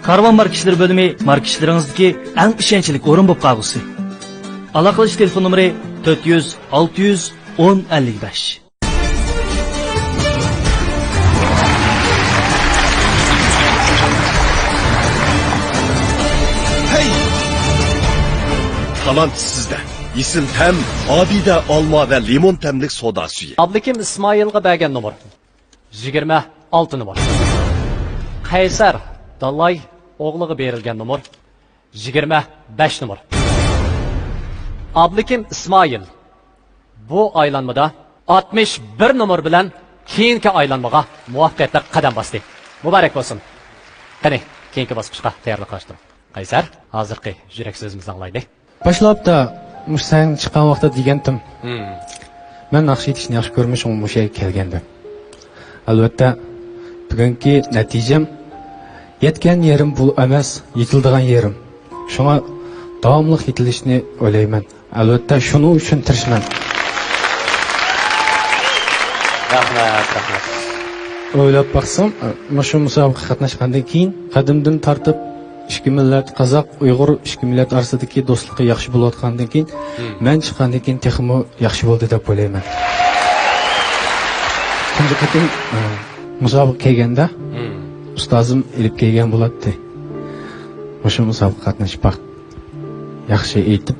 كارۋان ماركا ئىشلىرى بۆلۈمى ماركا ئىشلىرىڭىزدىكى ئەڭ ئىشەنچلىك ئورۇن بولۇپ قالغۇسى. ئالاقىلىشىش تېلېفون نومۇرى: تۆت يۈز، ئالتە يۈز، ئون، ئەللىك بەش. ھەي! تالانت سىزدە. ئېسىل تەم، ئابىدە ئالما ۋە لىمون تەملىك سودا سۈيى. ئابلىكىم ئىسمائىلغا بەرگەن نومۇر: يىگىرمە ئالتە نومۇر. قەيسەر دالاي ئوغلىغا بېرىلگەن نومۇر: يىگىرمە بەش نومۇر. ئابلىكىم ئىسمائىل بۇ ئايلانمىدا ئاتمىش بىر نومۇر بىلەن كېيىنكى ئايلانمىغا مۇۋەپپەقىيەتلىك قەدەم باستى. مۇبارەك بولسۇن. قېنى، كېيىنكى باسقۇچقا تەييارلىق قىلىشتۇرۇڭ. قەيسەر، ھازىرقى يۈرەك سۆزىمىزنى ئاڭلايلى. باشلاپتا مۇشۇ سەھنىگە چىققان ۋاقىتتا دېگەنتىم، مەن ناخشا ئېيتىشنى ياخشى كۆرىمەن، شۇڭا مۇشۇ يەرگە كەلگەن دەپ. ئەلۋەتتە، بۈگۈنكى نەتىجەم يەتكەن يېرىم بۇ ئەمەس، يېتىلىدىغان يېرىم. شۇڭا داۋاملىق يېتىلىشنى ئويلايمەن. ئەلۋەتتە، شۇنىڭ ئۈچۈن تىرىشىمەن. رەھمەت، رەھمەت. ئويلاپ باقسام، مۇشۇ مۇسابىقىگە قاتناشقاندىن كېيىن، قەدىمدىن تارتىپ ئىككى مىللەت، قازاق، ئۇيغۇر ئىككى مىللەت ئارىسىدىكى دوستلۇقى ياخشى بولۇۋاتقاندىن كېيىن، مەن چىققاندىن كېيىن تېخىمۇ ياخشى بولدى دەپ ئويلايمەن. تۇنجى قېتىم، ئە، مۇسابىقە كەلگەندە، مم، ئۇستازىم ئېلىپ كەلگەن بولاتتى. مۇشۇ مۇسابىقىگە قاتنىشىپ باق. ياخشى ئېيتىپ،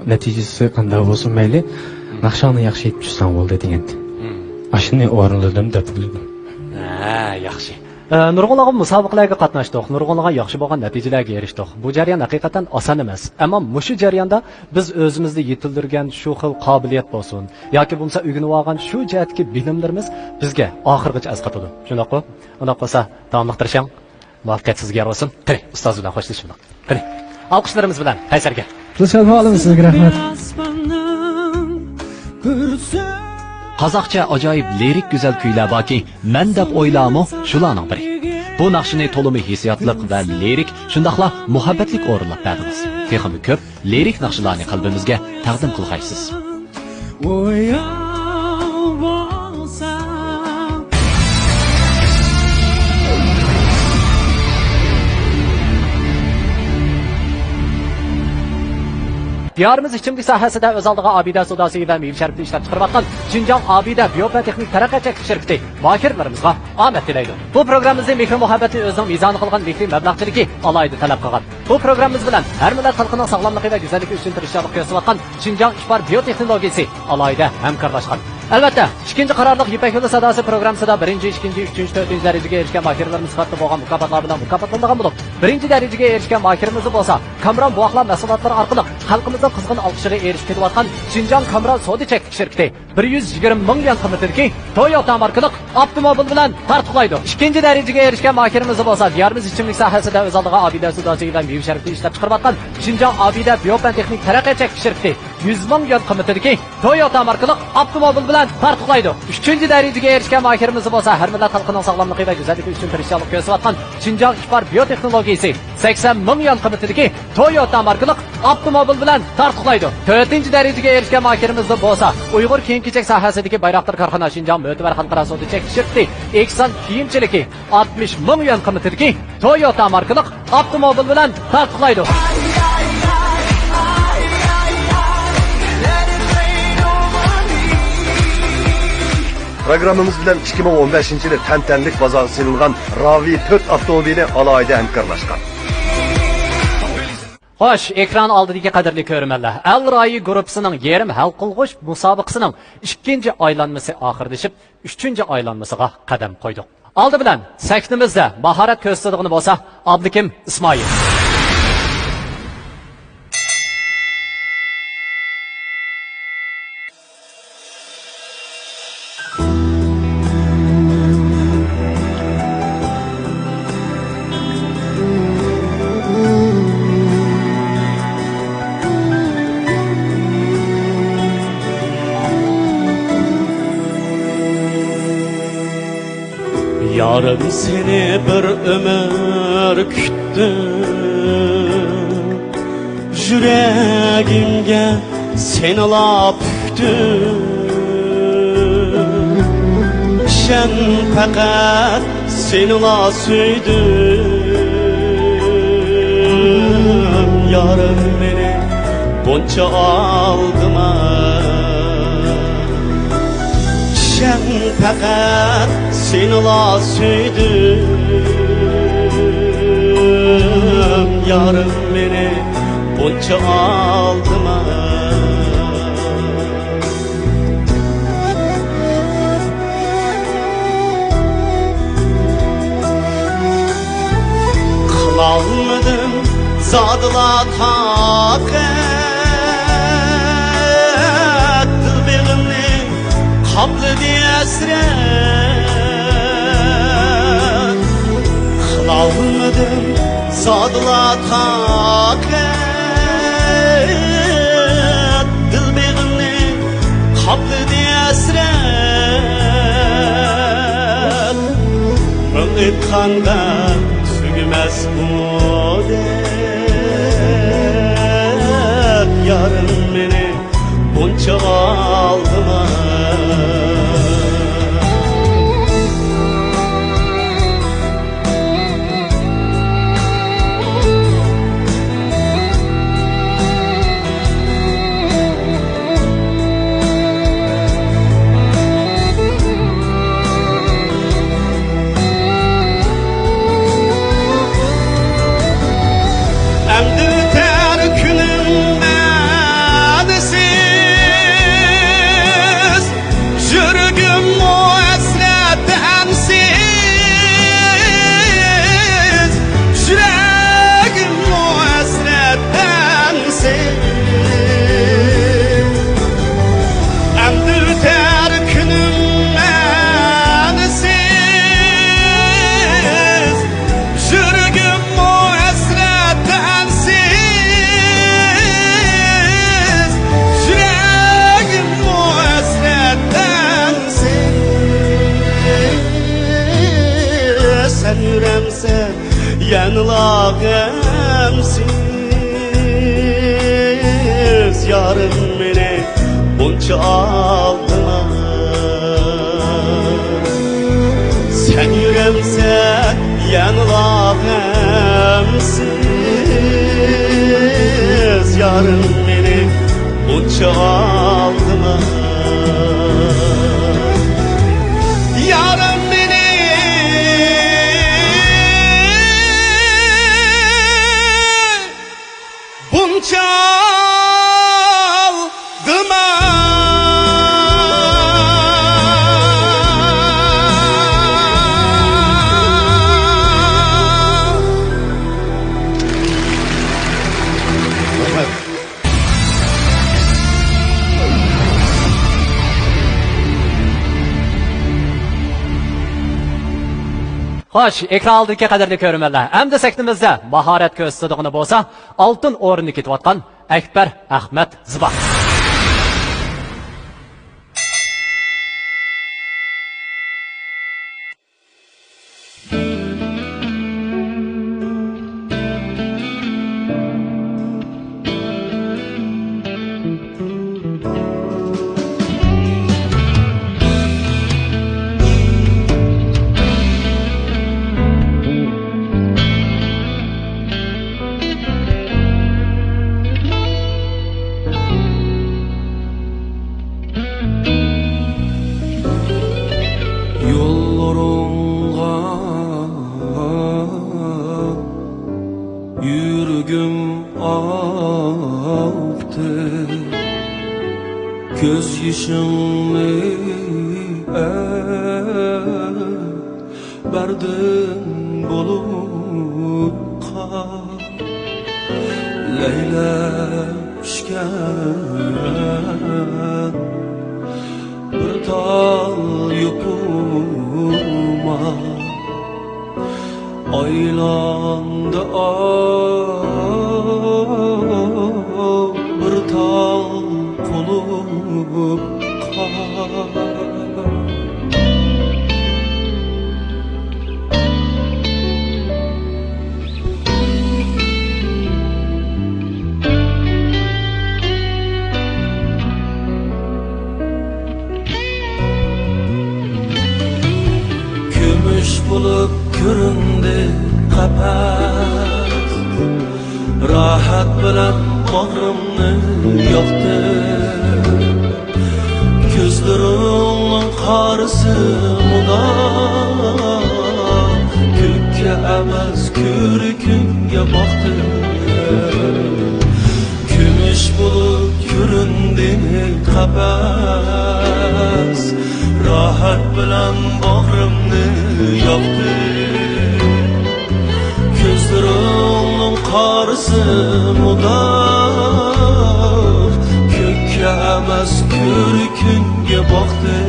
نەتىجىسى قانداق بولسۇن مەيلى، مم، ناخشاڭنى ياخشى ئېيتىپ چۈشسەڭ بولدى دېگەنتى. مم. ئاشۇنى ئورۇنلىدىم دەپ بىلدىم. ھە، ياخشى. ئە، نۇرغۇنلىغان مۇسابىقىلەرگە قاتناشتۇق، نۇرغۇنلىغان ياخشى بولغان نەتىجىلەرگە ئېرىشتۇق. بۇ جەريان ھەقىقەتەن ئاسان ئەمەس. ئەمما مۇشۇ جەرياندا بىز ئۆزىمىزدە يېتىلدۈرگەن شۇ خىل قابىلىيەت بولسۇن، ياكى بولمىسا ئۆگىنىۋالغان شۇ جەھەتتىكى بىلىملىرىمىز بىزگە ئاخىرغىچە ئەسقاتىدۇ. شۇنداققۇ؟ ئۇنداق بولسا، داۋاملىق تىرىشىڭ. مۇۋەپپەقىيەت سىزگە يار بولسۇن. قېنى، ئۇستاز بىلەن خوشلىشىمىز. قېنى، ئالقىشلىرىمىز بىلەن قەيسەرگە. تىلشاتما خانىم، سىزگە رەھمەت. قازاقچە ئاجايىپ لىرىك گۈزەل كۈيلەر باركى، مەن دەپ ئويلارمۇ شۇلارنىڭ بىرى. بۇ ناخشىنى تولىمۇ ھېسسىياتلىق ۋە لىرىك، شۇنداقلا مۇھەببەتلىك ئورۇنلاپ بەردىڭىز. تېخىمۇ كۆپ لىرىك ناخشىلارنى قەلبىمىزگە تەقدىم قىلغايسىز. ئويۇن بولسا. دىيارىمىز ئىچىملىك ساھەسىدە ئۆز ئالدىغا ئابىدە سوداسى ۋە مېۋە شەربىتى ئىشلەپ چىقىرىۋاتقان شىنجاڭ ئابىدە بىيو تېخنىك تەرەققىيات چەكلىك شىركىتى ماھىرلىرىمىزغا ئامەت تىلەيدۇ. بۇ پروگراممىمىزنى مېھرى مۇھەببەتنى ئۆزىنىڭ مىزانى قىلغان مېھرى مەبلەغچىلىكى ئالاھىدە تەلەپ قىلغان. بۇ پروگراممىمىز بىلەن ھەر مىللەت خەلقىنىڭ ساغلاملىقى ۋە گۈزەللىكى ئۈچۈن تىرىشچانلىق كۆرسىتىۋاتقان شىنجاڭ ئىپار بىيو تېخنولوگىيىسى ئالاھىدە ھەمكارلاشقان. ئەلۋەتتە، ئىككىنچى قارارلىق يىپەك يولى ساداسى پروگراممىسىدا بىرىنچى، ئىككىنچى، ئۈچىنچى، تۆتىنچى دەرىجىگە ئېرىشكەن ماھىرلىرىمىز سۈپەتتە بولغان مۇكاپاتلار بىلەن مۇكاپاتلىنىدىغان بولۇپ، بىرىنچى دەرىجىگە ئېرىشكەن ماھىرىمىزنى بولسا كامران بوۋاقلار مەھسۇلاتلىرى ئارقىلىق خەلقىمىزنىڭ قىزغىن ئالقىشىغا ئېرىشىپ كېلىۋاتقان شىنجاڭ كامران سودا چەكلىك شىركىتى بىر يۈز يىگىرمە مىڭ يۈەن قىممىتىدىكى تويوتا ماركىلىق ئاپتوموبىل بىلەن تارتۇقلايدۇ. ئىككىنچى دەرىجىگە ئېرىشكەن ماھىرىمىز بولسا دىيارىمىز ئىچىملىك ساھەسىدە ئۆز ئالدىغا ئابىدە سوداسى ۋە مېۋە شەربىتى ئىشلەپ چىقىرىۋاتقان شىنجاڭ ئابىدە بىيو تېخنىك تەرەققىيات چەكلىك شىركىتى يۈز مىڭ يۈەن قىممىتىدىكى تويوتا ماركىلىق ئاپتوموبىل بىلەن تارتۇقلايدۇ. ئۈچىنچى دەرىجىگە ئېرىشكەن ماھىرىمىز بولسا ھەر مىللەت خەلقىنىڭ ساغلاملىقى ۋە گۈزەللىكى ئۈچۈن تىرىشچانلىق كۆرسىتىۋاتقان شىنجاڭ ئىپار بىيو تېخنولوگىيىسى سەكسەن مىڭ يۈەن قىممىتىدىكى تويوتا ماركىلىق ئاپتوموبىل بىلەن تارتۇقلايدۇ. تۆتىنچى دەرىجىگە ئېرىشكەن ماھىرىمىزدا بولسا ئۇيغۇر كىيىم-كېچەك ساھەسىدىكى بايراقدار كارخانا شىنجاڭ مۆتىۋەر خەلقئارا سودا چەكلىك شىركىتى ئېھسان كىيىمچىلىكى ئاتمىش مىڭ يۈەن قىممىتىدىكى تويوتا ماركىلىق ئاپتوموبىل بىلەن تارتۇقلايدۇ. پروگراممىمىز بىلەن ئىككى مىڭ ئون بەشىنچى يىلى تەنتەنىلىك بازارغا سېلىنغان راۋى تۆت ئاپتوموبىلى ئالاھىدە ھەمكارلاشقان. خوش، ئېكران ئالدىدىكى قەدىرلىك كۆرۈرمەنلەر، ئەل رايى گۇرۇپپىسىنىڭ يېرىم ھەل قىلغۇچ مۇسابىقىسىنىڭ ئىككىنچى ئايلانمىسى ئاخىرلىشىپ، ئۈچىنچى ئايلانمىسىغا قەدەم قويدۇق. ئالدى بىلەن سەھنىمىزدە ماھارەت كۆرسىتىدىغىنى بولسا ئابلىكىم ئىسمائىل. يارىم، سېنى بىر ئۆمۈر كۈتتۈم، يۈرىكىمگە سېنىلا پۈكتۈم. ئىشەن، پەقەت سېنىلا سۆيدۈم. يارىم، مېنى بۇنچە ئالدىما. ئىشەن، پەقەت سېنىلا سۆيدۈم. يارىم، مېنى بۇنچە ئالدىما. قىلالمىدىم زادىلا تاقەت، دىل بېغىمنى قاپلىدى ھەسرەت. قىلالمىدىم زادىلا تاقەت، دىل بېغىمنى قاپلىدى ھەسرەت. مىڭ ئېيتقاندا تۈگىمەس بۇ دەرد، يارىم، مېنى بۇنچە ئالدىما. يارىم مېنى بۇنچە ئالدىما. سەن يۈرەمسەن يەنىلا غەمسىز، يارىم مېنى بۇنچە ئالدىما. يارىم مېنى بۇنچە ئالدىما. خوش، ئېكران ئالدىدىكى قەدىرلىك كۆرۈرمەنلەر، ئەمدى سەھنىمىزدە ماھارەت كۆرسىتىدىغىنى بولسا، ئالتۇن ئورۇننى كېتىۋاتقان ئەكبەر ئەخمەت زىبا. يوللىرىڭغا يۈرىكىم ئاقتى، كۆز يېشىڭنى بەردىم بۇلۇتقا، لەيلەپ چۈشكەن بىر تال يۇقۇما. ئايلاندى ئاۋۇ بىر تال قۇلۇپقا. كۈمۈش بولۇپ كۆرۈندى قەپەس، راھەت بىلەن باغرىمنى ياقتى. كۆزلىرىڭنىڭ قارىسى مۇدام كۆككە ئەمەس، كۆركۈمگە باقتى. كۈمۈش بولۇپ كۆرۈندى قەپەس، راھەت بىلەن باغرىمنى ياقتى. كۆزلىرىڭنىڭ قارىسى مۇدام كۆككە ئەمەس، كۆركۈمگە باقتى.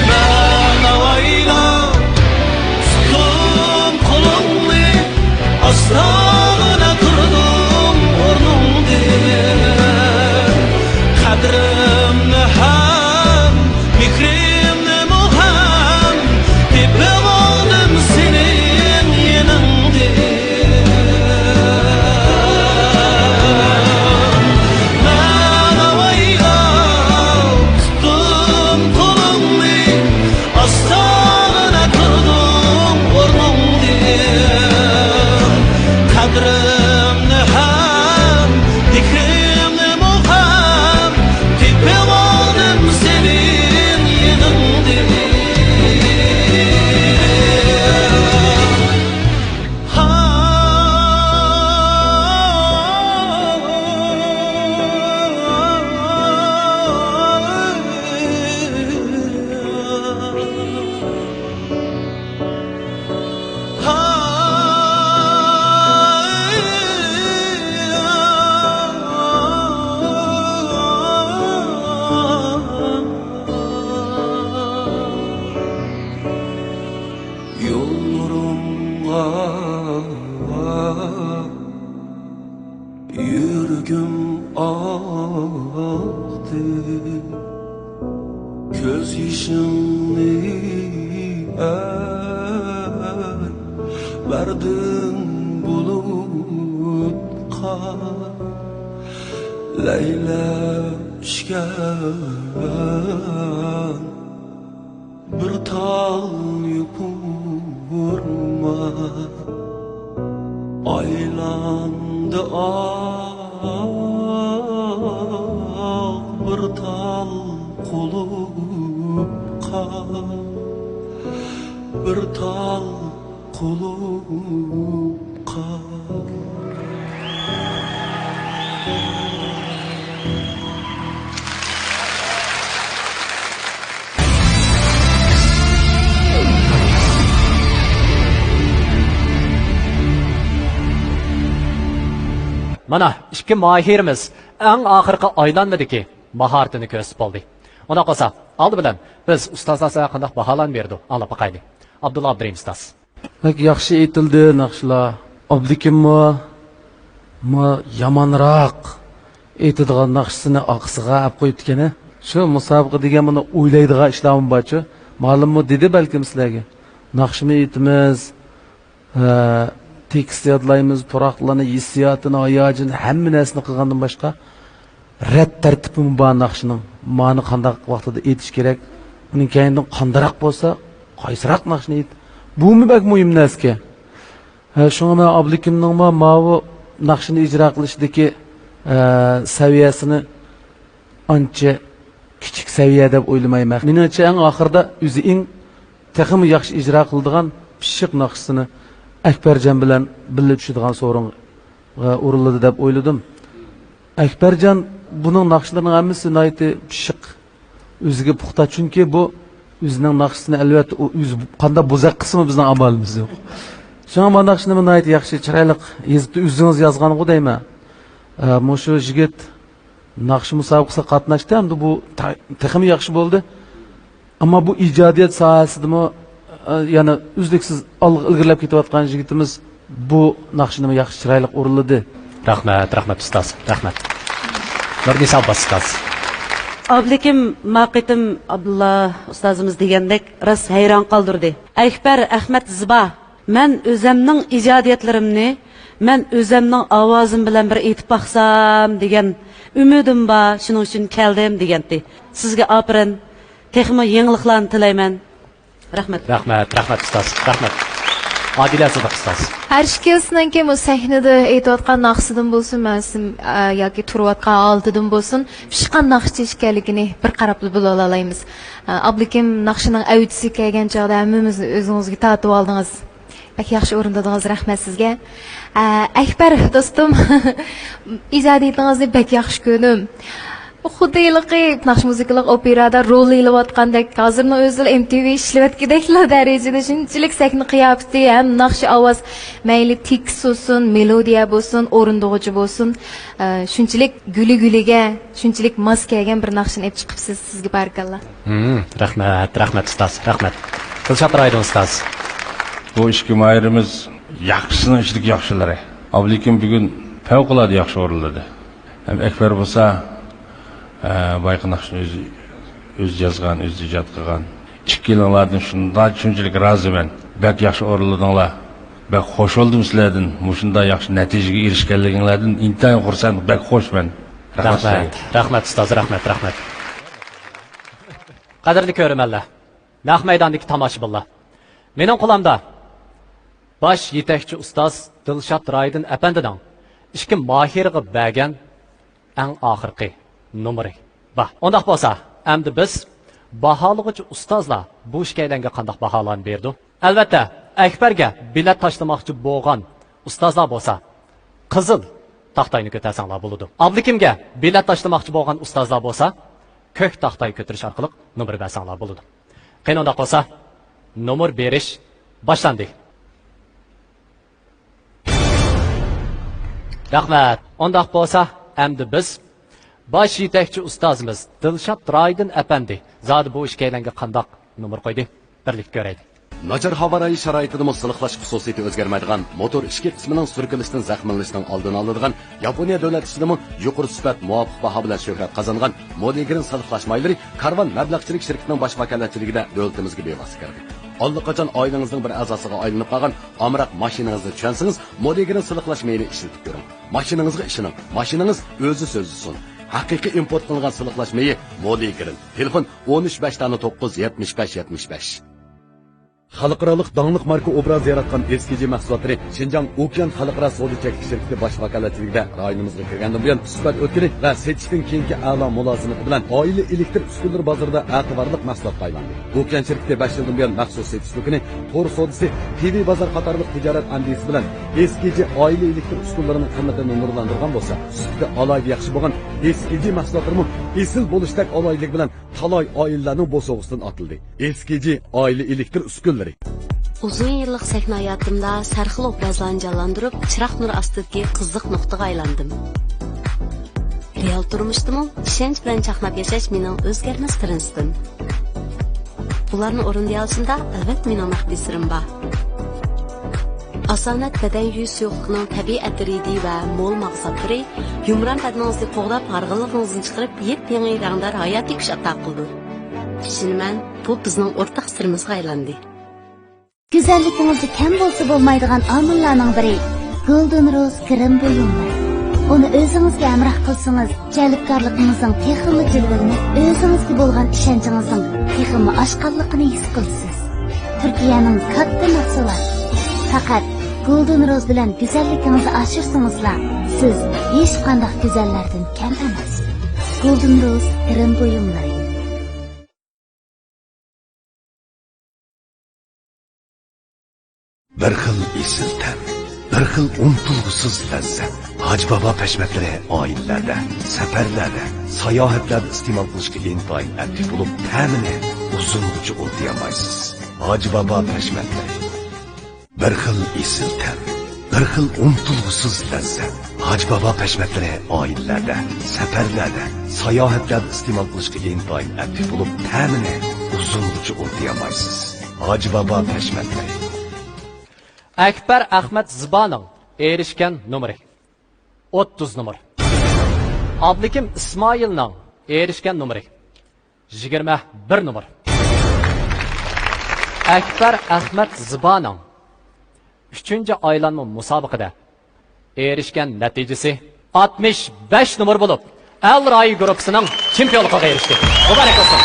مەن ئاقتى كۆز يېشىڭنى، ئەي، بەردىڭ بۇلۇتقا لەيلەپ پىشكەن. بىر تال يوپۇرماق ئايلاندى ئاق، بىر تال قۇلۇپقا، بىر تال قۇلۇپقا. مانا، ئىككى ماھىرىمىز ئەڭ ئاخىرقى ئايلانمىدىكى ماھارىتىنى كۆرسىتىپ بولدى. ئۇنداق بولسا، ئالدى بىلەن بىز ئۇستازلار سىلەرگە قانداق باھالارنى بېرىدۇ، ئاڭلاپ باقايلى. ئابدۇللا ئابدۇرېھىم ئۇستاز. بەك ياخشى ئېيتىلدى ناخشىلار. ئابلىكىممۇ، مۇ يامانراق ئېيتىدىغان ناخشىسىنى ئارقىسىغا ئەپ قويۇپتىكەن. شۇ مۇسابىقە دېگەن بۇنى ئويلايدىغان ئىشلارمۇ بارچۇ. مالىممۇ دېدى بەلكىم سىلەرگە. ناخشىمۇ ئېيتىمىز، ھە، تېكىست يادلايمىز، پۇراقلارنى، ھېسسىياتىنى، ھاياجىنىنى، ھەممە نەرسىنى قىلغاندىن باشقا، رەت تەرتىپىمۇ بار ناخشىنىڭ. مانى قانداق ۋاقتىدا ئېيتىش كېرەك، ئۇنىڭ كەينىدىن قانداقراق بولسا، قايسىراق ناخشىنى ئېيت-، بۇمۇ بەك مۇھىم نەرسىكەن. ھە، شۇڭا مەن ئابلىكىمنىڭمۇ ماۋۇ ناخشىنى ئىجرا قىلىشىدىكى، ھە، سەۋىيەسىنى ئانچە كىچىك سەۋىيە دەپ ئويلىمايمەن. مېنىڭچە، ئەڭ ئاخىرىدا ئۆزى ئەڭ تېخىمۇ ياخشى ئىجرا قىلىدىغان پىششىق ناخشىسىنى ئەكبەرجان بىلەن بىللە چۈشىدىغان سورۇنغا ئورۇنلىدى دەپ ئويلىدىم. ئەكبەرجان، بۇنىڭ ناخشىلىرىنىڭ ھەممىسى ناھايىتى پىششىق، ئۆزىگە پۇختا، چۈنكى بۇ ئۆزىنىڭ ناخشىسىنى، ئەلۋەتتە، ئۇ ئۆزى قانداق بوزەك قىلسىمۇ بىزنىڭ ئامالىمىز يوق. شۇڭا ما ناخشىنى ناھايىتى ياخشى، چىرايلىق يېزىپتۇ، ئۆزىڭىز يازغانغۇ دەيمەن. ئە، مۇشۇ يىگىت ناخشا مۇسابىقىسىگە قاتناشتى ھەمدە بۇ تا-، تېخىمۇ ياخشى بولدى. ئەمما بۇ ئىجادىيەت ساھەسىدىمۇ، ئە، يەنە ئۈزلۈكسىز ئالغا ئىلگىرىلەپ كېتىۋاتقان يىگىتىمىز بۇ ناخشىنىمۇ ياخشى، چىرايلىق ئورۇنلىدى. رەھمەت، رەھمەت ئۇستاز، رەھمەت. نۇرنىسا ئابباس ئۇستاز. ئابلىكىم ما قېتىم ئابدۇللا ئۇستازىمىز دېگەندەك راست ھەيران قالدۇردى. ئەكبەر، ئەخمەت، زىبا، مەن ئۆزەمنىڭ ئىجادىيەتلىرىمنى مەن ئۆزەمنىڭ ئاۋازىم بىلەن بىر ئېيتىپ باقسام دېگەن ئۈمىدىم بار، شۇنىڭ ئۈچۈن كەلدىم دېگەنتى. سىزگە ئاپىرىن، تېخىمۇ يېڭىلىقلارنى تىلەيمەن. رەھمەت. رەھمەت، رەھمەت ئۇستاز، رەھمەت. ئادىلە سىدىق ئۇستاز. ھەر ئىككىلىسىنىڭكى بۇ سەھنىدە ئېيتىۋاتقان ناخشىسىدىن بولسۇن، مەسىلەن، ئە، ياكى تۇرۇۋاتقان ھالىتىدىن بولسۇن، پىشقان ناخشىچى ئىكەنلىكىنى بىر قاراپلا بىلىۋالالايمىز. ئە، ئابلىكىم ناخشىنىڭ ئەۋجىسىگە كەلگەن چاغدا ھەممىمىزنى ئۆزىڭىزگە تارتىۋالدىڭىز. بەك ياخشى ئورۇندىدىڭىز، رەھمەت سىزگە. ئە، ئەكبەر دوستۇم، ئىجادىيىتىڭىزنى بەك ياخشى كۆردۈم. خۇددى ھېلىقى ناخشا مۇزىكىلىق ئوپېرادا رول ئېلىۋاتقاندەك، ھازىرنىڭ ئۆزىدىلا ئېم تى ۋى ئىشلەۋەتكۈدەكلا دەرىجىدە شۇنچىلىك سەھنە قىياپىتى ھەم ناخشا ئاۋاز، مەيلى تېكىست بولسۇن، مېلودىيە بولسۇن، ئورۇندىغۇچى بولسۇن، ئە، شۇنچىلىك گۈلى گۈلىگە، شۇنچىلىك ماس كەلگەن بىر ناخشىنى ئېلىپ چىقىپسىز. سىزگە بارىكاللا. ھىم، رەھمەت، رەھمەت ئۇستاز، رەھمەت. دىلشات رايدىن ئۇستاز. بۇ ئىككى ماھىرىمىز ياخشىسىنىڭ ئىچىدىكى ياخشىلىرى. ئابلىكىم بۈگۈن پەۋقۇلئاددە ياخشى ئورۇنلىدى. ھەم ئەكبەر بولسا، ئە، بايىقى ناخشىنى ئۆزى، ئۆزى يازغان، ئۆزى ئىجاد قىلغان. ئىككىلىڭلاردىن شۇنداق شۇنچىلىك رازىمەن. بەك ياخشى ئورۇنلىدىڭلار. بەك خوش بولدۇم سىلەردىن. مۇشۇنداق ياخشى نەتىجىگە ئېرىشكەنلىكىڭلاردىن ئىنتايىن خۇرسەن، بەك خوشمەن. رەھمەت سىلەرگە. رەھمەت، رەھمەت ئۇستاز، رەھمەت، رەھمەت. قەدىرلىك كۆرۈرمەنلەر، نەق مەيداندىكى تاماشىبىنلار، مېنىڭ قولۇمدا باش يېتەكچى ئۇستاز دىلشات رايدىن ئەپەندىنىڭ ئىككى ماھىرىغا بەرگەن ئەڭ ئاخىرقى نومۇرى بار. ئۇنداق بولسا، ئەمدى بىز باھالىغۇچى ئۇستازلار بۇ ئىككىيلەنگە قانداق باھالارنى بېرىدۇ؟ ئەلۋەتتە، ئەكبەرگە بېلەت تاشلىماقچى بولغان ئۇستازلار بولسا، قىزىل تاختاينى كۆتەرسەڭلار بولىدۇ. ئابلىكىمگە بېلەت تاشلىماقچى بولغان ئۇستازلار بولسا، كۆك تاختاي كۆتۈرۈش ئارقىلىق نومۇر بەرسەڭلار بولىدۇ. قېنى، ئۇنداق بولسا، نومۇر بېرىش باشلاندى. رەھمەت. ئۇنداق بولسا، ئەمدى بىز باش يېتەكچى ئۇستازىمىز دىلشات رايدىن ئەپەندى زادى بۇ ئىككىيلەنگە قانداق نومۇر قويدى؟ بىرلىكتە كۆرەيلى. ناچار ھاۋا رايى شارائىتىدىمۇ سىلىقلاش خۇسۇسىيىتى ئۆزگەرمەيدىغان، موتور ئىچكى قىسمىنىڭ سۈركىلىشتىن زەخىملىنىشنىڭ ئالدىنى ئالىدىغان، ياپونىيە دۆلەت ئىچىدىمۇ يۇقىرى سۈپەت، مۇۋاپىق باھا بىلەن شۆھرەت قازانغان مودىگرىن سىلىقلاش مايلىرى كارۋان مەبلەغچىلىك شىركىتىنىڭ باش ۋاكالەتچىلىكىدە دۆلىتىمىزگە بىۋاسىتە كىردى. ئاللىقاچان ئائىلىڭىزنىڭ بىر ئەزاسىغا ئايلىنىپ قالغان ئامراق ماشىنىڭىزنى چۈشەنسىڭىز، مودىگرىن سىلىقلاش مېيىنى ئىشلىتىپ كۆرۈڭ. ماشىنىڭىزغا ئىشىنىڭ، ماشىنىڭىز ئۆزى سۆزلىسۇن. ھەقىقىي ئىمپورت قىلىنغان سىلىقلاش مېيى مودىگرىن. تېلېفون: ئون ئۈچ، بەش تانە توققۇز، يەتمىش بەش، يەتمىش بەش. خەلقئارالىق داڭلىق ماركا ئوبرازى ياراتقان ئېس كېي جى مەھسۇلاتلىرى شىنجاڭ ئوكيان خەلقئارا سودا چەكلىك شىركىتى باش ۋاكالەتچىلىكىدە رايونىمىزغا كىرگەندىن بۇيان، سۈپەت ئۆتكىلى ۋە سېتىشتىن كېيىنكى ئەلا مۇلازىمىتى بىلەن ئائىلە ئېلېكتر ئۈسكۈنىلىرى بازىرىدا ئەتىۋارلىق مەھسۇلاتقا ئايلاندى. ئوكيان شىركىتى بەش يىلدىن بۇيان مەخسۇس سېتىش دۇكىنى، تور سودىسى، تىۋى بازار قاتارلىق تىجارەت ئەندىزىسى بىلەن ئېس كېي جى ئائىلە ئېلېكتر ئۈسكۈنىلىرىنىڭ قىممىتىنى نۇرلاندۇرغان بولسا، سۈپىتى ئالاھىدە ياخشى بولغان ئېس كېي جى مەھسۇلاتلىرىمۇ ئېسىل بولۇشتەك ئالاھىدىلىكى بىلەن تالاي ئائىلىلەرنىڭ بوسۇغىسىدىن ئاتىلدى. ئېس كېي جى ئائىلە ئېلېكتر ئۈسكۈنىلىرى. ئۇزۇن يىللىق سەھنە ھاياتىمدا سەرخىل ئوبرازلارنى جانلاندۇرۇپ، چىراغ نۇرى ئاستىدىكى قىزىق نۇقتىغا ئايلاندىم. رېئال تۇرمۇشتىمۇ ئىشەنچ بىلەن چاقناپ ياشاش مېنىڭ ئۆزگەرمەس پىرىنسىپىم. بۇلارنى ئورۇندىيالىشىمدا، ئەلۋەتتە، مېنىڭ مەخپىي سىرىم بار. ئاسانەت بەدەن يۇيۇش سۇيۇقلۇقىنىڭ تەبىئىي ئەتىرى ۋە مول ماغزاپلىرى يۇمران بەدىنىڭىزنى قوغداپ، ھارغىنلىقىڭىزنى چىقىرىپ، يېپيېڭى رەڭدار ھاياتىي كۈچ ئاتا قىلىدۇ. ئىشىنىمەن، بۇ بىزنىڭ ئورتاق سىرىمىزغا ئايلاندى. گۈزەللىكىڭىزدە كەم بولسا بولمايدىغان ئامىللارنىڭ بىرى، گولدېن روز گىرىم بۇيۇملىرى. ئۇنى ئۆزىڭىزگە ھەمراھ قىلسىڭىز، جەلپكارلىقىڭىزنىڭ تېخىمۇ جىلۋىلىنىپ، ئۆزىڭىزگە بولغان ئىشەنچىڭىزنىڭ تېخىمۇ ئاشقانلىقىنى ھېس قىلىسىز. تۈركىيەنىڭ كاتتا مەھسۇلاتى. پەقەت گولدېن روز بىلەن گۈزەللىكىڭىزنى ئاشۇرسىڭىزلا، سىز ھېچقانداق گۈزەللەردىن كەم ئەمەس. گولدېن روز گىرىم بۇيۇملىرى. بىر خىل ئېسىل تەم، بىر خىل ئۇنتۇلغۇسىز لەززەت. ھاجى بابا پەشمەتلىرى ئائىلىلەردە، سەپەرلەردە، ساياھەتلەردە ئىستېمال قىلىشقا ئىنتايىن ئەپلىك بولۇپ، تەمىنى ئۇزۇنغىچە ئۇنتۇيالمايسىز. ھاجى بابا پەشمەتلىرى. بىر خىل ئېسىل تەم، بىر خىل ئۇنتۇلغۇسىز لەززەت. ھاجى بابا پەشمەتلىرى ئائىلىلەردە، سەپەرلەردە، ساياھەتلەردە ئىستېمال قىلىشقا ئىنتايىن ئەپلىك بولۇپ، تەمىنى ئۇزۇنغىچە ئۇنتۇيالمايسىز. ھاجى بابا پەشمەتلىرى. ئەكبەر ئەخمەت زىبانىڭ ئېرىشكەن نومۇرى ئوتتۇز نومۇر. ئابلىكىم ئىسمائىلنىڭ ئېرىشكەن نومۇرى يىگىرمە بىر نومۇر. ئەكبەر ئەخمەت زىبانىڭ ئۈچىنچى ئايلانما مۇسابىقىدە ئېرىشكەن نەتىجىسى ئاتمىش بەش نومۇر بولۇپ، ئەل رايى گۇرۇپپىسىنىڭ چېمپىيونلۇقىغا ئېرىشتى. مۇبارەك بولسۇن!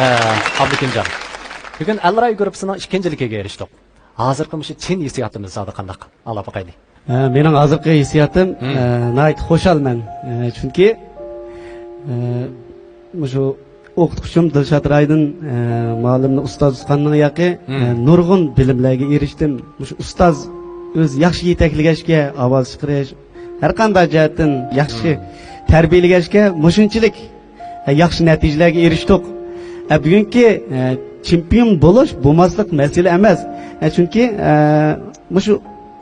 ئە، ئابلىكىمجان، بۈگۈن ئەل رايى گۇرۇپپىسىنىڭ ئىككىنچىلىكىگە ئېرىشتۇق. ھازىرقى مۇشۇ چىن ھېسسىياتىمىز زادى قانداق؟ ئاڭلاپ باقايلى. ئە، مېنىڭ ھازىرقى ھېسسىياتىم، مم. ئە، ناھايىتى خۇشالمەن. ئە، چۈنكى، ئە، مۇشۇ ئوقۇتقۇچۇم دىلشات رايدىن، ئە، مۇئەللىمنى ئۇستاز تۇتقاندىن ياقى، مم. ئە، نۇرغۇن بىلىملەرگە ئېرىشتىم. مۇشۇ ئۇستاز ئۆزى ياخشى يېتەكلىگەچكە، ئاۋاز چىقىرىش، ھەر قانداق جەھەتتىن ياخشى مم. تەربىيەلىگەچكە، مۇشۇنچىلىك ھە، ياخشى نەتىجىلەرگە ئېرىشتۇق. ھە، بۈگۈنكى، ھە، چېمپىيون بولۇش، بولماسلىق مەسىلە ئەمەس. ھە، چۈنكى، ھە، مۇشۇ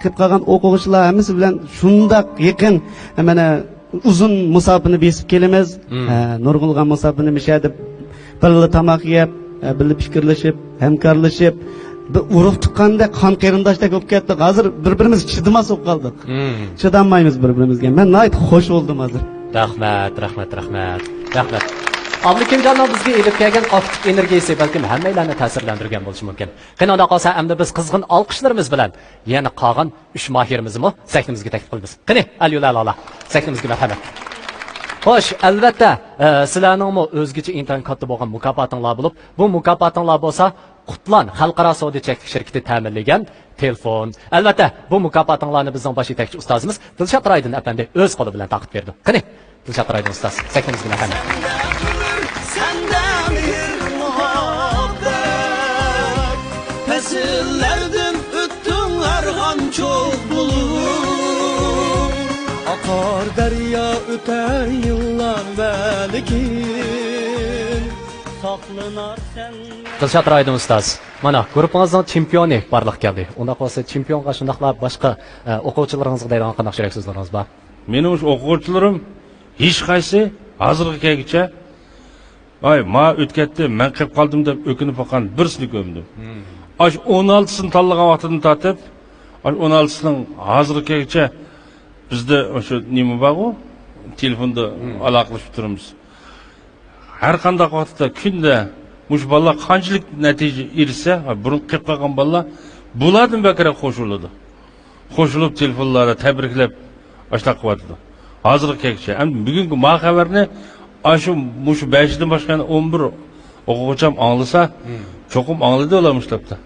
كېلىپ قالغان ئوقۇغۇچىلار ھەممىسى بىلەن شۇنداق يېقىن، ھە، مانا ئۇزۇن مۇساپىنى بېسىپ كېلىمىز. مم. ھە، نۇرغۇنلىغان مۇساپىنى مۇشۇ يەردە بىرلا تاماق يەپ، ھە، بىللە پىكىرلىشىپ، ھەمكارلىشىپ، بىر ئۇرۇق تۇغقاندەك، قان قېرىنداشتەك بولۇپ كەتتۇق. ھازىر بىر-بىرىمىزگە چىدىماس بولۇپ قالدۇق. مم. چىدالمايمىز بىر-بىرىمىزگە. مەن ناھايىتى خوش بولدۇم ھازىر. رەھمەت، رەھمەت، رەھمەت، رەھمەت. ئابلىكىمجاننىڭ بىزگە ئېلىپ كەلگەن ئاكتىپ ئېنېرگىيىسى بەلكىم ھەممەيلەننى تەسىرلەندۈرگەن بولۇشى مۇمكىن. قېنى، ئۇنداق بولسا، ئەمدى بىز قىزغىن ئالقىشلىرىمىز بىلەن يەنە قالغان ئۈچ ماھىرىمىزنىمۇ سەھنىمىزگە تەكلىپ قىلىمىز. قېنى، ئەليۇلالالار، سەھنىمىزگە مەرھەمەت. خوش، ئەلۋەتتە، ئە، سىلەرنىڭمۇ ئۆزگىچە ئىنتايىن كاتتا بولغان مۇكاپاتىڭلار بولۇپ، بۇ مۇكاپاتىڭلار بولسا قۇتلان خەلقئارا سودا چەكلىك شىركىتى تەمىنلىگەن تېلېفون. ئەلۋەتتە، بۇ مۇكاپاتىڭلارنى بىزنىڭ باش يېتەكچى ئۇستازىمىز دىلشات رايدىن ئەپەندى ئۆز قولى بىلەن تارقىتىپ بېرىدۇ. قېنى، دىلشات رايدىن ئۇستاز، سەھنىمىزگە مەرھەمەت. سەندە مېھىر مۇھەببەت، پەسىللەردىن ئۆتتۈڭ ھەر قانچە بولۇپ. ئاقار دەريا، ئۆتەر يىللار ۋە لېكىن، ساقلىنار سەن. دىلشات رايدىن ئۇستاز، مانا، گۇرۇپپىڭىزنىڭ چېمپىيونى بارلىققا كەلدى. ئۇنداق بولسا، چېمپىيونغا شۇنداقلا باشقا، ئە، ئوقۇغۇچىلىرىڭىزغا دەيدىغان قانداق يۈرەك سۆزلىرىڭىز بار؟ مېنىڭ شۇ ئوقۇغۇچىلىرىم ھېچقايسى ھازىرغا كەلگۈچە ۋاي، ما ئۆتۈپ كەتتى، مەن قېلىپ قالدىم دەپ ئۆكۈنۈپ باققان بىرسىنى كۆرمىدىم. مم. ئاشۇ ئون ئالتىسىنى تاللىغان ۋاقتىدىن تارتىپ، ئاشۇ ئون ئالتىسىنىڭ ھازىرغا كەلگۈچە بىزدە ئاشۇ نېمە بارغۇ، تېلېفوندا مم. ئالاقىلىشىپ تۇرىمىز. ھەر قانداق ۋاقىتتا كۈندە مۇشۇ بالىلار قانچىلىك نەتىجە ئېرىشسە، بۇرۇن قېلىپ قالغان بالىلار بۇلاردىن بەكرەك خوش بولىدۇ. قوشۇلۇپ تېلېفونلاردا تەبرىكلەپ ئاشۇنداق قىلىۋاتىدۇ. ھازىرغا كەلگۈچە. ئەمدى بۈگۈنكى ما خەۋەرنى ئاشۇ، مۇشۇ بەشىدىن باشقا يەنە ئون بىر ئوقۇغۇچام ئاڭلىسا، مم. چوقۇم ئاڭلىدى ئۇلار مۇشۇ تاپتا.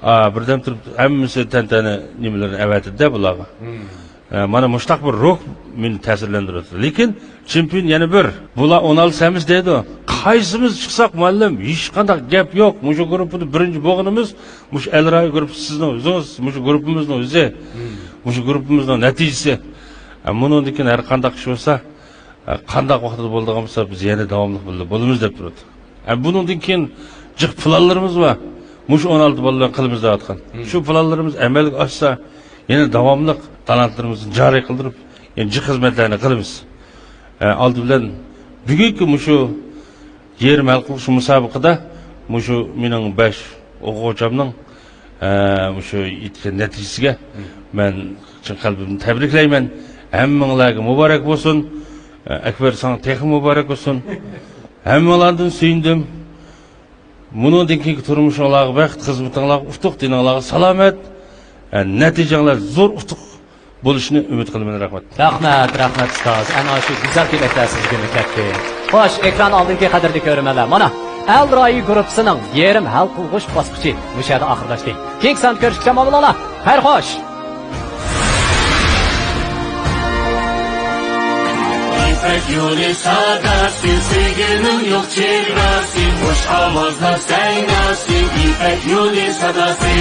ئا، بىردەم تۇرۇپ ھەممىسى تەنتەنە نېمىلىرىنى ئەۋەتىدۇ-دە بۇلارغا. مم. ئە، مانا مۇشۇنداق بىر روھ مېنى تەسىرلەندۈرۈۋاتىدۇ. لېكىن چېمپىيون يەنە بىر. بۇلار ئون ئالتە ئەمەس دەيدۇ. قايسىمىز چىقساق مۇئەللىم، ھېچقانداق گەپ يوق. مۇشۇ گۇرۇپپىدا بىرىنچى بولغىنىمىز، مۇشۇ ئەل رايى گۇرۇپپىسى سىزنىڭ ئۆزىڭىز، مۇشۇ گۇرۇپپىمىزنىڭ ئۆزى، مم. مۇشۇ گۇرۇپپىمىزنىڭ نەتىجىسى. ئە، مۇنىڭدىن كېيىن ھەر قانداق ئىش بولسا، ئە، قانداق ۋاقىتتا بولىدىغان بولسا، بىز يەنە داۋاملىق بىللە بولىمىز دەپ تۇرىدۇ. ئە، بۇنىڭدىن كېيىن جىق پىلانلىرىمىز بار. مۇشۇ ئون ئالتە بالا بىلەن قىلىمىز دەۋاتقان. مم. شۇ پىلانلىرىمىز ئەمەلگە ئاشسا، يەنە داۋاملىق تالانتلىرىمىزنى جارى قىلدۇرۇپ، يەنە جىق خىزمەتلەرنى قىلىمىز. ئە، ئالدى بىلەن بۈگۈنكى مۇشۇ يېرىم ھەل قىلغۇچ مۇسابىقىدە مۇشۇ مېنىڭ بەش ئوقۇغۇچامنىڭ، ئە، مۇشۇ يېتكەن نەتىجىسىگە مەن چىن قەلبىمدىن تەبرىكلەيمەن. ھەممىڭلارغا مۇبارەك بولسۇن. ئە، ئەكبەر، ساڭا تېخىمۇ مۇبارەك بولسۇن. ھەممىڭلاردىن سۆيۈندۈم. مۇنىڭدىن كېيىنكى تۇرمۇشۇڭلارغا بەخت، خىزمىتىڭلارغا ئۇتۇق، تېنىڭلارغا سالامەت، ئە، نەتىجەڭلار زور ئۇتۇق بولۇشىنى ئۈمىد قىلىمەن. رەھمەت. رەھمەت، رەھمەت، ئۇستاز. ئەنە شۇ گۈزەل تىلەكلەر سىزگىمۇ كەتتى. خوش، ئېكران ئالدىدىكى قەدىردىكى كۆرۈرمەنلەر، مانا، ئەل رايى گۇرۇپپىسىنىڭ يېرىم ھەل قىلغۇچ باسقۇچى مۇشۇ يەردە ئاخىرلاشتى. كېيىنكى ساندا كۆرۈشكىچە، ئامان بولۇڭلار. خەير خوش. يىپەك يولى ساداسى، سۆيگۈنىڭ يوق چېگراسى، خۇش ئاۋازلار سەيناسى، يىپەك يولى ساداسى.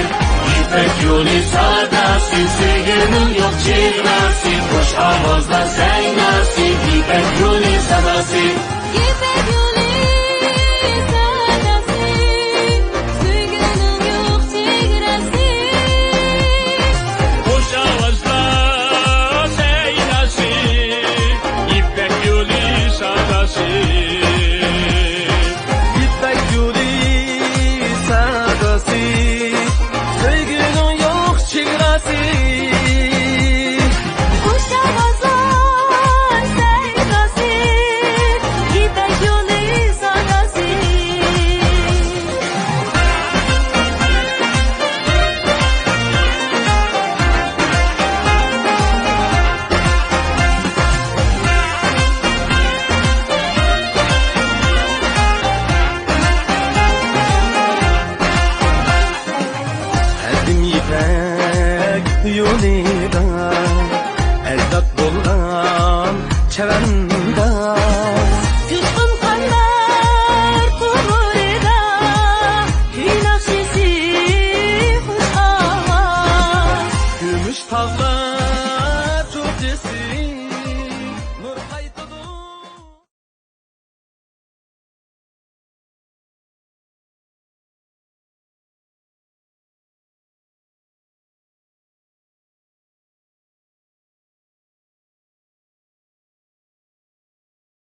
يىپەك يولى ساداسى، سۆيگۈنىڭ يوق چېگراسى، خۇش ئاۋازلار سەيناسى، يىپەك يولى ساداسى. يىپەك يولى ساداسى، سۆيگۈنىڭ يوق چېگراسى. خۇش ئاۋازلار سەيناسى، يىپەك يولى ساداسى. يىپەك يولى ساداسى، سۆيگۈنىڭ يوق چېگراسى. خۇش ئاۋازلار سەيناسى، يىپەك يولى ساداسى. قەدىم يىپەك يولىدا ئەجداد بولغان چەۋەن